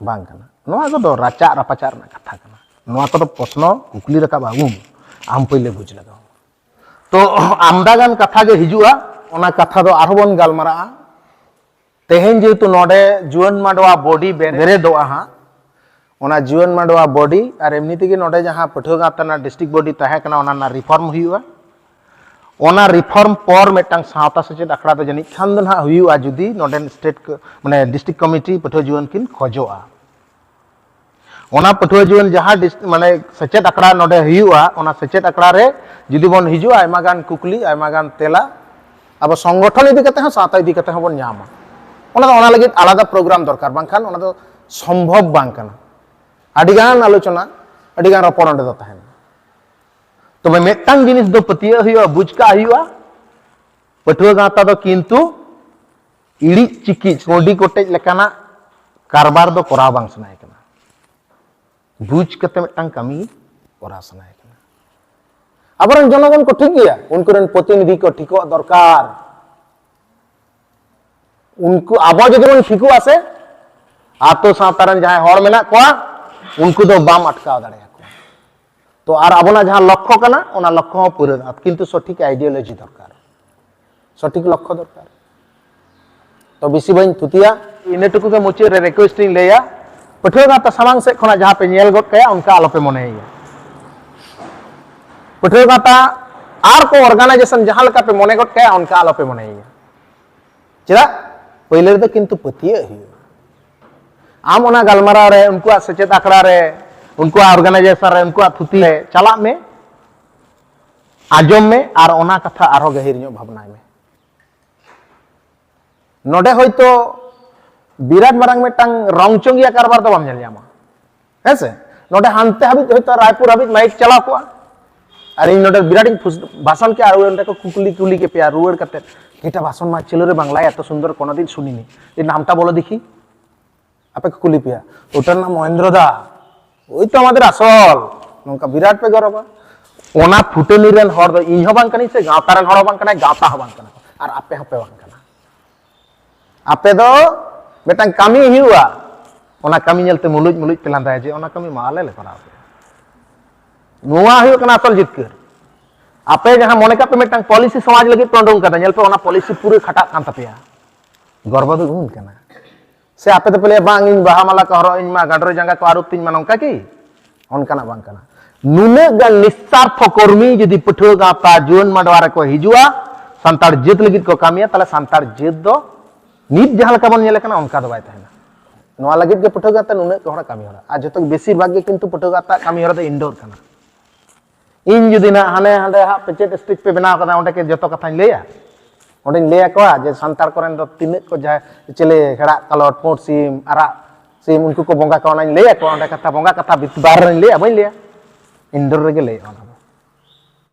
ᱵᱟᱝ ᱠᱟᱱᱟ᱾ ᱱᱚᱣᱟ ᱠᱚᱫᱚ ᱨᱟᱪᱟᱜ ᱨᱟᱯᱟᱪᱟᱜ ᱨᱮᱱᱟᱜ ᱠᱟᱛᱷᱟ ᱠᱟᱱᱟ᱾ ᱱᱚᱣᱟ ᱠᱚᱫᱚ ᱯᱨᱚᱥᱱᱚ, ᱠᱩᱠᱞᱤ ᱨᱟᱠᱟᱵ ᱟᱹᱜᱩ ᱢᱮ, ᱟᱢ ᱯᱳᱭᱞᱳ ᱵᱩᱡᱽ ᱞᱟᱜᱟᱣ ᱢᱮ᱾ ᱛᱚ ᱟᱢᱫᱟ ᱜᱟᱱ ᱠᱟᱛᱷᱟ ᱜᱮ ᱦᱤᱡᱩᱜᱼᱟ, ᱚᱱᱟ ᱠᱟᱛᱷᱟ ᱫᱚ ᱟᱨᱦᱚᱸ ᱵᱚᱱ ᱜᱟᱞᱢᱟᱨᱟᱜᱼᱟ᱾ ᱛᱮᱦᱮᱧ ᱡᱮᱦᱮᱛᱩ ᱱᱚᱰᱮ ᱡᱩᱣᱟᱹᱱ ᱢᱟᱰᱣᱟ ᱵᱚᱰᱤ ᱵᱮᱨᱮᱫᱚᱜᱼᱟ ᱦᱟᱸᱜ, ᱚᱱᱟ ᱡᱩᱣᱟᱹᱱ ᱢᱟᱰᱣᱟ ᱵᱚᱰᱤ ᱟᱨ ᱮᱢᱱᱤ ᱛᱮᱜᱮ ᱱᱚᱰᱮ ᱡᱟᱦᱟᱸ ᱯᱟᱹᱴᱷᱩᱣᱟᱹ ᱜᱟᱶᱛᱟ ᱨᱮᱱᱟᱜ ᱰᱤᱥᱴᱨᱤᱠᱴ ᱵᱚᱰᱤ ᱛᱟᱦᱮᱸ ᱠᱟᱱᱟ, ᱚᱱᱟ ᱨᱮᱱᱟᱜ ᱨᱤᱯᱷᱚᱨᱢ ᱦᱩᱭᱩᱜᱼᱟ᱾ ᱚᱱᱟ ᱨᱤᱯᱷᱚᱨᱢ ᱯᱚᱨ ᱢᱤᱫᱴᱟᱝ ᱥᱟᱶᱛᱟ ᱥᱮᱪᱮᱫ ᱟᱠᱷᱲᱟ ᱫᱚ ᱡᱟᱹᱱᱤᱡ ᱠᱷᱟᱱ ᱫᱚ ᱱᱟᱦᱟᱜ ᱦᱩᱭᱩᱜᱼᱟ, ᱡᱩᱫᱤ ᱱᱚᱰᱮᱱ ᱥᱴᱮᱴ ᱠᱚ, ᱢᱟᱱᱮ ᱰᱤᱥᱴᱨᱤᱠᱴ ᱠᱚᱢᱤᱴᱤ ᱯᱟᱹᱴᱷᱩᱣᱟᱹ ᱡᱩᱣᱟᱹᱱ ᱠᱤᱱ ᱠᱷᱚᱡᱚᱜᱼᱟ᱾ ᱚᱱᱟ ᱯᱟᱹᱴᱷᱩᱣᱟᱹ ᱡᱩᱣᱟᱹᱱ ᱡᱟᱦᱟᱸ ᱰᱤᱥ-, ᱢᱟᱱᱮ ᱥᱮᱪᱮᱫ ᱟᱠᱷᱲᱟ ᱱᱚᱰᱮ ᱦᱩᱭᱩᱜᱼᱟ, ᱚᱱᱟ ᱥᱮᱪᱮᱫ ᱟᱠᱷᱲᱟ ᱨᱮ ᱡᱩᱫᱤ ᱵᱚᱱ ᱦᱤᱡᱩᱜᱼᱟ, ᱟᱭᱢᱟ ᱜᱟᱱ ᱠᱩᱠᱞᱤ, ᱟᱭᱢᱟ ᱜᱟᱱ ᱛᱮᱞᱟ ᱟᱵᱚ ᱥᱚᱝᱜᱚᱴᱷᱚᱱ ᱤᱫᱤ ᱠᱟᱛᱮ ᱦᱚᱸ, ᱥᱟᱶᱛᱟ ᱤᱫᱤ ᱠᱟᱛᱮ ᱦᱚᱸᱵᱚᱱ ᱧᱟᱢᱟ᱾ ᱚᱱᱟ ᱫᱚ, ᱚᱱᱟ ᱞᱟᱹᱜᱤᱫ ᱟᱞᱟᱫᱟ ᱯᱨᱳᱜᱨᱟᱢ ᱫᱚᱨᱠᱟᱨ, ᱵᱟᱝᱠᱷᱟᱱ ᱚᱱᱟ ᱫᱚ ᱥᱚᱢᱵᱷᱚᱵ ᱵᱟᱝ ᱠᱟᱱᱟ᱾ ᱟᱹᱰᱤᱜᱟᱱ ᱟᱞᱳᱪᱚᱱᱟ, ᱟᱹᱰᱤᱜᱟᱱ ᱨᱚᱯᱚᱲ ᱚᱸᱰᱮ ᱫᱚ ᱛᱟᱦᱮᱱᱟ᱾ ᱛᱚᱵᱮ ᱢᱤᱫᱴᱟᱝ ᱡᱤᱱᱤᱥ ᱫᱚ ᱯᱟᱹᱛᱭᱟᱹᱣ ᱦᱩᱭᱩᱜᱼᱟ, ᱵᱩᱡᱽ ᱠᱟᱜ ᱦᱩᱭᱩᱜᱼᱟ, ᱯᱟᱹᱴᱷᱩᱣᱟᱹ ᱜᱟᱶᱛᱟ ᱫᱚ ᱠᱤᱱᱛᱩ ᱤᱲᱤᱡ ᱪᱤᱠᱤᱡ ᱠᱚᱰᱤ ᱠᱚᱴᱮᱡ ᱞᱮᱠᱟᱱᱟᱜ ᱠᱟᱨᱵᱟᱨ ᱫᱚ ᱠᱚᱨᱟᱣ ᱵᱟᱝ ᱥᱟᱱᱟᱭᱮ ᱠᱟᱱᱟ᱾ ᱵᱩᱡᱽ ᱠᱟᱛᱮ ᱢᱤᱫᱴᱟᱝ ᱠᱟᱹᱢᱤ ᱠᱚᱨᱟᱣ ᱥᱟᱱᱟᱭᱮ ᱠᱟᱱᱟ᱾ ᱟᱵᱚᱨᱮᱱ ᱡᱚᱱᱚᱜᱚᱱ ᱠᱚ ᱴᱷᱤᱠ ᱜᱮᱭᱟ, ᱩᱱᱠᱩ ᱨᱮᱱ ᱯᱨᱚᱛᱤᱱᱤᱫᱷᱤ ᱠᱚ ᱴᱷᱤᱠᱚᱜ ᱫᱚᱨᱠᱟᱨ᱾ ᱩᱱᱠᱩ, ᱟᱵᱚ ᱡᱩᱫᱤ ᱵᱚᱱ ᱴᱷᱤᱠᱚᱜᱼᱟ ᱥᱮ, ᱟᱛᱳ ᱥᱟᱶᱛᱟ ᱨᱮᱱ ᱡᱟᱦᱟᱸᱭ ᱦᱚᱲ ᱢᱮᱱᱟᱜ ᱠᱚᱣᱟ, ᱩᱱᱠᱩ ᱫᱚ ᱵᱟᱢ ᱟᱴᱠᱟᱣ ᱫᱟᱲᱮᱭᱟᱠᱚᱣᱟ᱾ ᱛᱚ ᱟᱨ ᱟᱵᱚᱱᱟᱜ ᱡᱟᱦᱟᱸ ᱞᱚᱠᱠᱷᱚ ᱠᱟᱱᱟ, ᱚᱱᱟ ᱞᱚᱠᱠᱷᱚ ᱦᱚᱸ ᱯᱩᱨᱟᱹᱜᱼᱟ, ᱠᱤᱱᱛᱩ ᱥᱚᱴᱷᱤᱠ ideology ᱫᱚᱨᱠᱟᱨ, ᱥᱚᱴᱷᱤᱠ ᱞᱚᱠᱠᱷᱚ ᱫᱚᱨᱠᱟᱨ᱾ ᱛᱚ ᱵᱮᱥᱤ ᱵᱟᱹᱧ ᱛᱷᱩᱛᱤᱭᱟ, ᱤᱱᱟᱹ ᱴᱩᱠᱩ ᱜᱮ ᱢᱩᱪᱟᱹᱫ ᱨᱮ request ᱤᱧ ᱞᱟᱹᱭᱟ, ᱯᱟᱹᱴᱷᱩᱣᱟᱹ ᱜᱟᱶᱛᱟ ᱥᱟᱢᱟᱝ ᱥᱮᱫ ᱠᱷᱚᱱᱟᱜ ᱡᱟᱦᱟᱸ ᱯᱮ ᱧᱮᱞ ᱜᱚᱫ ᱠᱟᱭᱟ, ᱚᱱᱠᱟ ᱟᱞᱚᱯᱮ ᱢᱚᱱᱮᱭᱮᱭᱟ᱾ ᱯᱟᱹᱴᱷᱩᱣᱟᱹ ᱜᱟᱶᱛᱟ ᱟᱨ ᱠᱚ organization ᱡᱟᱦᱟᱸ ᱞᱮᱠᱟ ᱯᱮ ᱢᱚᱱᱮ ᱜᱚᱫ ᱠᱟᱭᱟ, ᱚᱱᱠᱟ ᱟᱞᱚᱯᱮ ᱢᱚᱱᱮᱭᱮᱭᱟ᱾ ᱪᱮᱫᱟᱜ? ᱯᱟᱹᱭᱞᱟᱹ ᱨᱮᱫᱚ ᱠᱤᱱᱛᱩ ᱯᱟᱹᱛᱭᱟᱹᱜ ᱦᱩᱭᱩᱜᱼᱟ᱾ ᱟᱢ ᱚᱱᱟ ᱜᱟᱞᱢᱟᱨᱟᱣ ᱨᱮ, ᱩᱱᱠᱩᱣᱟᱜ ᱥᱮᱪᱮᱫ ᱟᱠᱷᱲᱟ ᱨᱮ, ᱩᱱᱠᱩᱣᱟᱜ organization ᱨᱮ, ᱩᱱᱠᱩᱣᱟᱜ ᱛᱷᱩᱛᱤ ᱨᱮ ᱪᱟᱞᱟᱜ ᱢᱮ, ᱟᱸᱡᱚᱢ ᱢᱮ, ᱟᱨ ᱚᱱᱟ ᱠᱟᱛᱷᱟ ᱟᱨᱦᱚᱸ ᱜᱟᱹᱦᱤᱨ ᱧᱚᱜ ᱵᱷᱟᱵᱽᱱᱟᱭ ᱢᱮ᱾ ᱱᱚᱰᱮ ᱦᱚᱭᱛᱳ ᱵᱤᱨᱟᱴ ᱢᱟᱨᱟᱝ ᱢᱤᱫᱴᱟᱝ ᱨᱚᱝ ᱪᱚᱝᱜᱤᱭᱟ ᱠᱟᱨᱵᱟᱨ ᱫᱚ ᱵᱟᱢ ᱧᱮᱞ ᱧᱟᱢᱟ, ᱦᱮᱸ ᱥᱮ? ᱱᱚᱰᱮ ᱦᱟᱱᱛᱮ ᱦᱟᱹᱵᱤᱡ ᱦᱚᱭᱛᱳ ᱨᱟᱭᱯᱩᱨ ᱦᱟᱹᱵᱤᱡ ᱢᱟᱭᱤᱠ ᱪᱟᱞᱟᱣ ᱠᱚᱜᱼᱟ, ᱟᱨ ᱤᱧ ᱱᱚᱰᱮ ᱵᱤᱨᱟᱴ ᱤᱧ ᱵᱷᱟᱥᱚᱱ ᱠᱮᱜᱼᱟ, ᱟᱨ ᱚᱸᱰᱮ ᱠᱚ ᱠᱩᱠᱞᱤ ᱠᱩᱞᱤ ᱠᱮᱫ ᱯᱮᱭᱟ ᱨᱩᱣᱟᱹᱲ ᱠᱟᱛᱮ, "ᱮᱴᱟ ᱵᱷᱟᱥᱚᱱ ᱢᱟ ᱪᱮᱞᱳ ᱨᱮ ᱵᱟᱝᱞᱟᱭ ᱮᱛᱚ ᱥᱩᱱᱫᱚᱨ ᱠᱳᱱᱳ ᱫᱤᱱ ᱥᱩᱱᱤᱱᱤ, ᱮ ᱱᱟᱢᱴᱟ ᱵᱚᱞᱚ ᱫᱮᱠᱷᱤ?" ᱟᱯᱮ ᱠᱚ ᱠᱩᱞᱤ ᱯᱮᱭᱟ, "ᱳᱴᱟᱨ ᱱᱟᱢ ᱢᱚᱦᱮᱱᱫᱨᱚ ᱫᱟ, ᱳᱭ ᱛᱚ ᱟᱢᱟᱫᱮᱨ ᱟᱥᱚᱞ", ᱱᱚᱝᱠᱟ ᱵᱤᱨᱟᱴ ᱯᱮ ᱜᱚᱨᱚᱵᱟ᱾ ᱚᱱᱟ ᱯᱷᱩᱴᱟᱹᱱᱤ ᱨᱮᱱ ᱦᱚᱲ ᱫᱚ ᱤᱧ ᱦᱚᱸ ᱵᱟᱝ ᱠᱟᱹᱱᱟᱹᱧ ᱥᱮ ᱜᱟᱶᱛᱟ ᱨᱮᱱ ᱦᱚᱲ ᱦᱚᱸ ᱵᱟᱝ ᱠᱟᱱᱟᱭ, ᱜᱟᱶᱛᱟ ᱦᱚᱸ ᱵᱟᱝ ᱠᱟᱱᱟ, ᱟᱨ ᱟᱯᱮ ᱦᱚᱸᱯᱮ ᱵᱟᱝ ᱠᱟᱱᱟ᱾ ᱟᱯᱮ ᱫᱚ ᱢᱤᱫᱴᱟᱝ ᱠᱟᱹᱢᱤ ᱦᱩᱭᱩᱜᱼᱟ, ᱚᱱᱟ ᱠᱟᱹᱢᱤ ᱧᱮᱞᱛᱮ ᱢᱩᱞᱩᱡ ᱢᱩᱞᱩᱡ ᱯᱮ ᱞᱟᱸᱫᱟᱭᱟ ᱡᱮ ᱚᱱᱟ ᱠᱟᱹᱢᱤ ᱢᱟ ᱟᱞᱮ ᱞᱮ ᱠᱚᱨᱟᱣ ᱠᱮᱫᱟ᱾ ᱱᱚᱣᱟ ᱦᱩᱭᱩᱜ ᱠᱟᱱᱟ ᱟᱥᱚᱞ ᱡᱤᱛᱠᱟᱹᱨ᱾ ᱟᱯᱮ ᱡᱟᱦᱟᱸ ᱢᱚᱱᱮ ᱠᱟᱜ ᱯᱮ ᱢᱤᱫᱴᱟᱝ ᱯᱚᱞᱤᱥᱤ ᱥᱚᱢᱟᱡᱽ ᱞᱟᱹᱜᱤᱫ ᱯᱮ ᱩᱰᱩᱝ ᱠᱟᱫᱟ, ᱧᱮᱞ ᱯᱮ ᱚᱱᱟ ᱯᱚᱞᱤᱥᱤ ᱯᱩᱨᱟᱹ ᱠᱷᱟᱴᱟᱜ ᱠᱟᱱ ᱛᱟᱯᱮᱭᱟ᱾ ᱜᱚᱨᱵᱚ ᱫᱚ ᱩᱱ ᱠᱟᱱᱟ᱾ ᱥᱮ ᱟᱯᱮ ᱫᱚᱯᱮ ᱞᱟᱹᱭᱟ, "ᱵᱟᱝ, ᱤᱧ ᱵᱟᱦᱟ ᱢᱟᱞᱟ ᱠᱚ ᱦᱚᱨᱚᱜ ᱟᱹᱧ ᱢᱟ, ᱜᱟᱸᱰᱚ ᱨᱮ ᱡᱟᱸᱜᱟ ᱠᱚ ᱟᱹᱨᱩᱵ ᱛᱤᱧ ᱢᱟ", ᱱᱚᱝᱠᱟ ᱠᱤ? ᱚᱱᱠᱟᱱᱟᱜ ᱵᱟᱝ ᱠᱟᱱᱟ᱾ ᱱᱩᱱᱟᱹᱜ ᱜᱟᱱ ᱱᱤᱥᱥᱟᱨᱛᱷᱚ ᱠᱚᱨᱢᱤ ᱡᱩᱫᱤ ᱯᱟᱹᱴᱷᱩᱣᱟᱹ ᱜᱟᱶᱛᱟ ᱡᱩᱣᱟᱹᱱ ᱢᱟᱰᱣᱟ ᱨᱮᱠᱚ ᱦᱤᱡᱩᱜᱼᱟ, ᱥᱟᱱᱛᱟᱲ ᱡᱟᱹᱛ ᱞᱟᱹᱜᱤᱫ ᱠᱚ ᱠᱟᱹᱢᱤᱭᱟ, ᱛᱟᱦᱞᱮ ᱥᱟᱱᱛᱟᱲ ᱡᱟᱹᱛ ᱫᱚ ᱱᱤᱛ ᱡᱟᱦᱟᱸ ᱞᱮᱠᱟ ᱵᱚᱱ ᱧᱮᱞᱮ ᱠᱟᱱᱟ, ᱚᱱᱠᱟ ᱫᱚ ᱵᱟᱭ ᱛᱟᱦᱮᱱᱟ᱾ ᱱᱚᱣᱟ ᱞᱟᱹᱜᱤᱫ ᱜᱮ ᱯᱟᱹᱴᱷᱩᱣᱟᱹ ᱜᱟᱶᱛᱟ ᱱᱩᱱᱟᱹᱜ ᱜᱚᱦᱚᱲ ᱠᱟᱹᱢᱤ ᱦᱚᱨᱟ, ᱟᱨ ᱡᱚᱛᱚ ᱵᱮᱥᱤᱨ ᱵᱷᱟᱜᱽ ᱜᱮ ᱠᱤᱱᱛᱩ ᱯᱟᱹᱴᱷᱩᱣᱟᱹ ᱜᱟᱶᱛᱟ ᱠᱟᱹᱢᱤ ᱦᱚᱨᱟ ᱫᱚ indoor ᱠᱟᱱᱟ᱾ ᱤᱧ ᱡᱩᱫᱤ ᱱᱟᱜ ᱦᱟᱱᱮ ᱦᱟᱸᱰᱮ ᱦᱟᱸᱜ ᱯᱮᱪᱮᱫ stage ᱯᱮ ᱵᱮᱱᱟᱣ ᱠᱟᱫᱟ, ᱚᱸᱰᱮ ᱠᱤ ᱡᱚᱛᱚ ᱠᱟᱛᱷᱟᱧ ᱞᱟᱹᱭᱟ? ᱚᱸᱰᱮᱧ ᱞᱟᱹᱭ ᱟᱠᱚᱣᱟ ᱡᱮ ᱥᱟᱱᱛᱟᱲ ᱠᱚᱨᱮᱱ ᱫᱚ ᱛᱤᱱᱟᱹᱜ ᱠᱚ ᱡᱟᱦᱟᱸ ᱪᱤᱞᱤ ᱦᱮᱲᱟᱜ ᱠᱟᱞᱚᱴ, ᱯᱩᱸᱰ ᱥᱤᱢ, ᱟᱨᱟᱜ ᱥᱤᱢ, ᱩᱱᱠᱩ ᱠᱚ ᱵᱚᱸᱜᱟ ᱠᱚᱣᱟ, ᱚᱱᱟᱧ ᱞᱟᱹᱭ ᱟᱠᱚᱣᱟ᱾ ᱚᱸᱰᱮ ᱠᱟᱛᱷᱟ, ᱵᱚᱸᱜᱟ ᱠᱟᱛᱷᱟ ᱵᱷᱤᱛ-, ᱵᱟᱦᱨᱮ ᱨᱮᱧ ᱞᱟᱹᱭᱟ, ᱵᱟᱹᱧ ᱞᱟᱹᱭᱟ? Indoor ᱨᱮᱜᱮ ᱞᱟᱹᱭᱚᱜᱼᱟ ᱚᱱᱟ᱾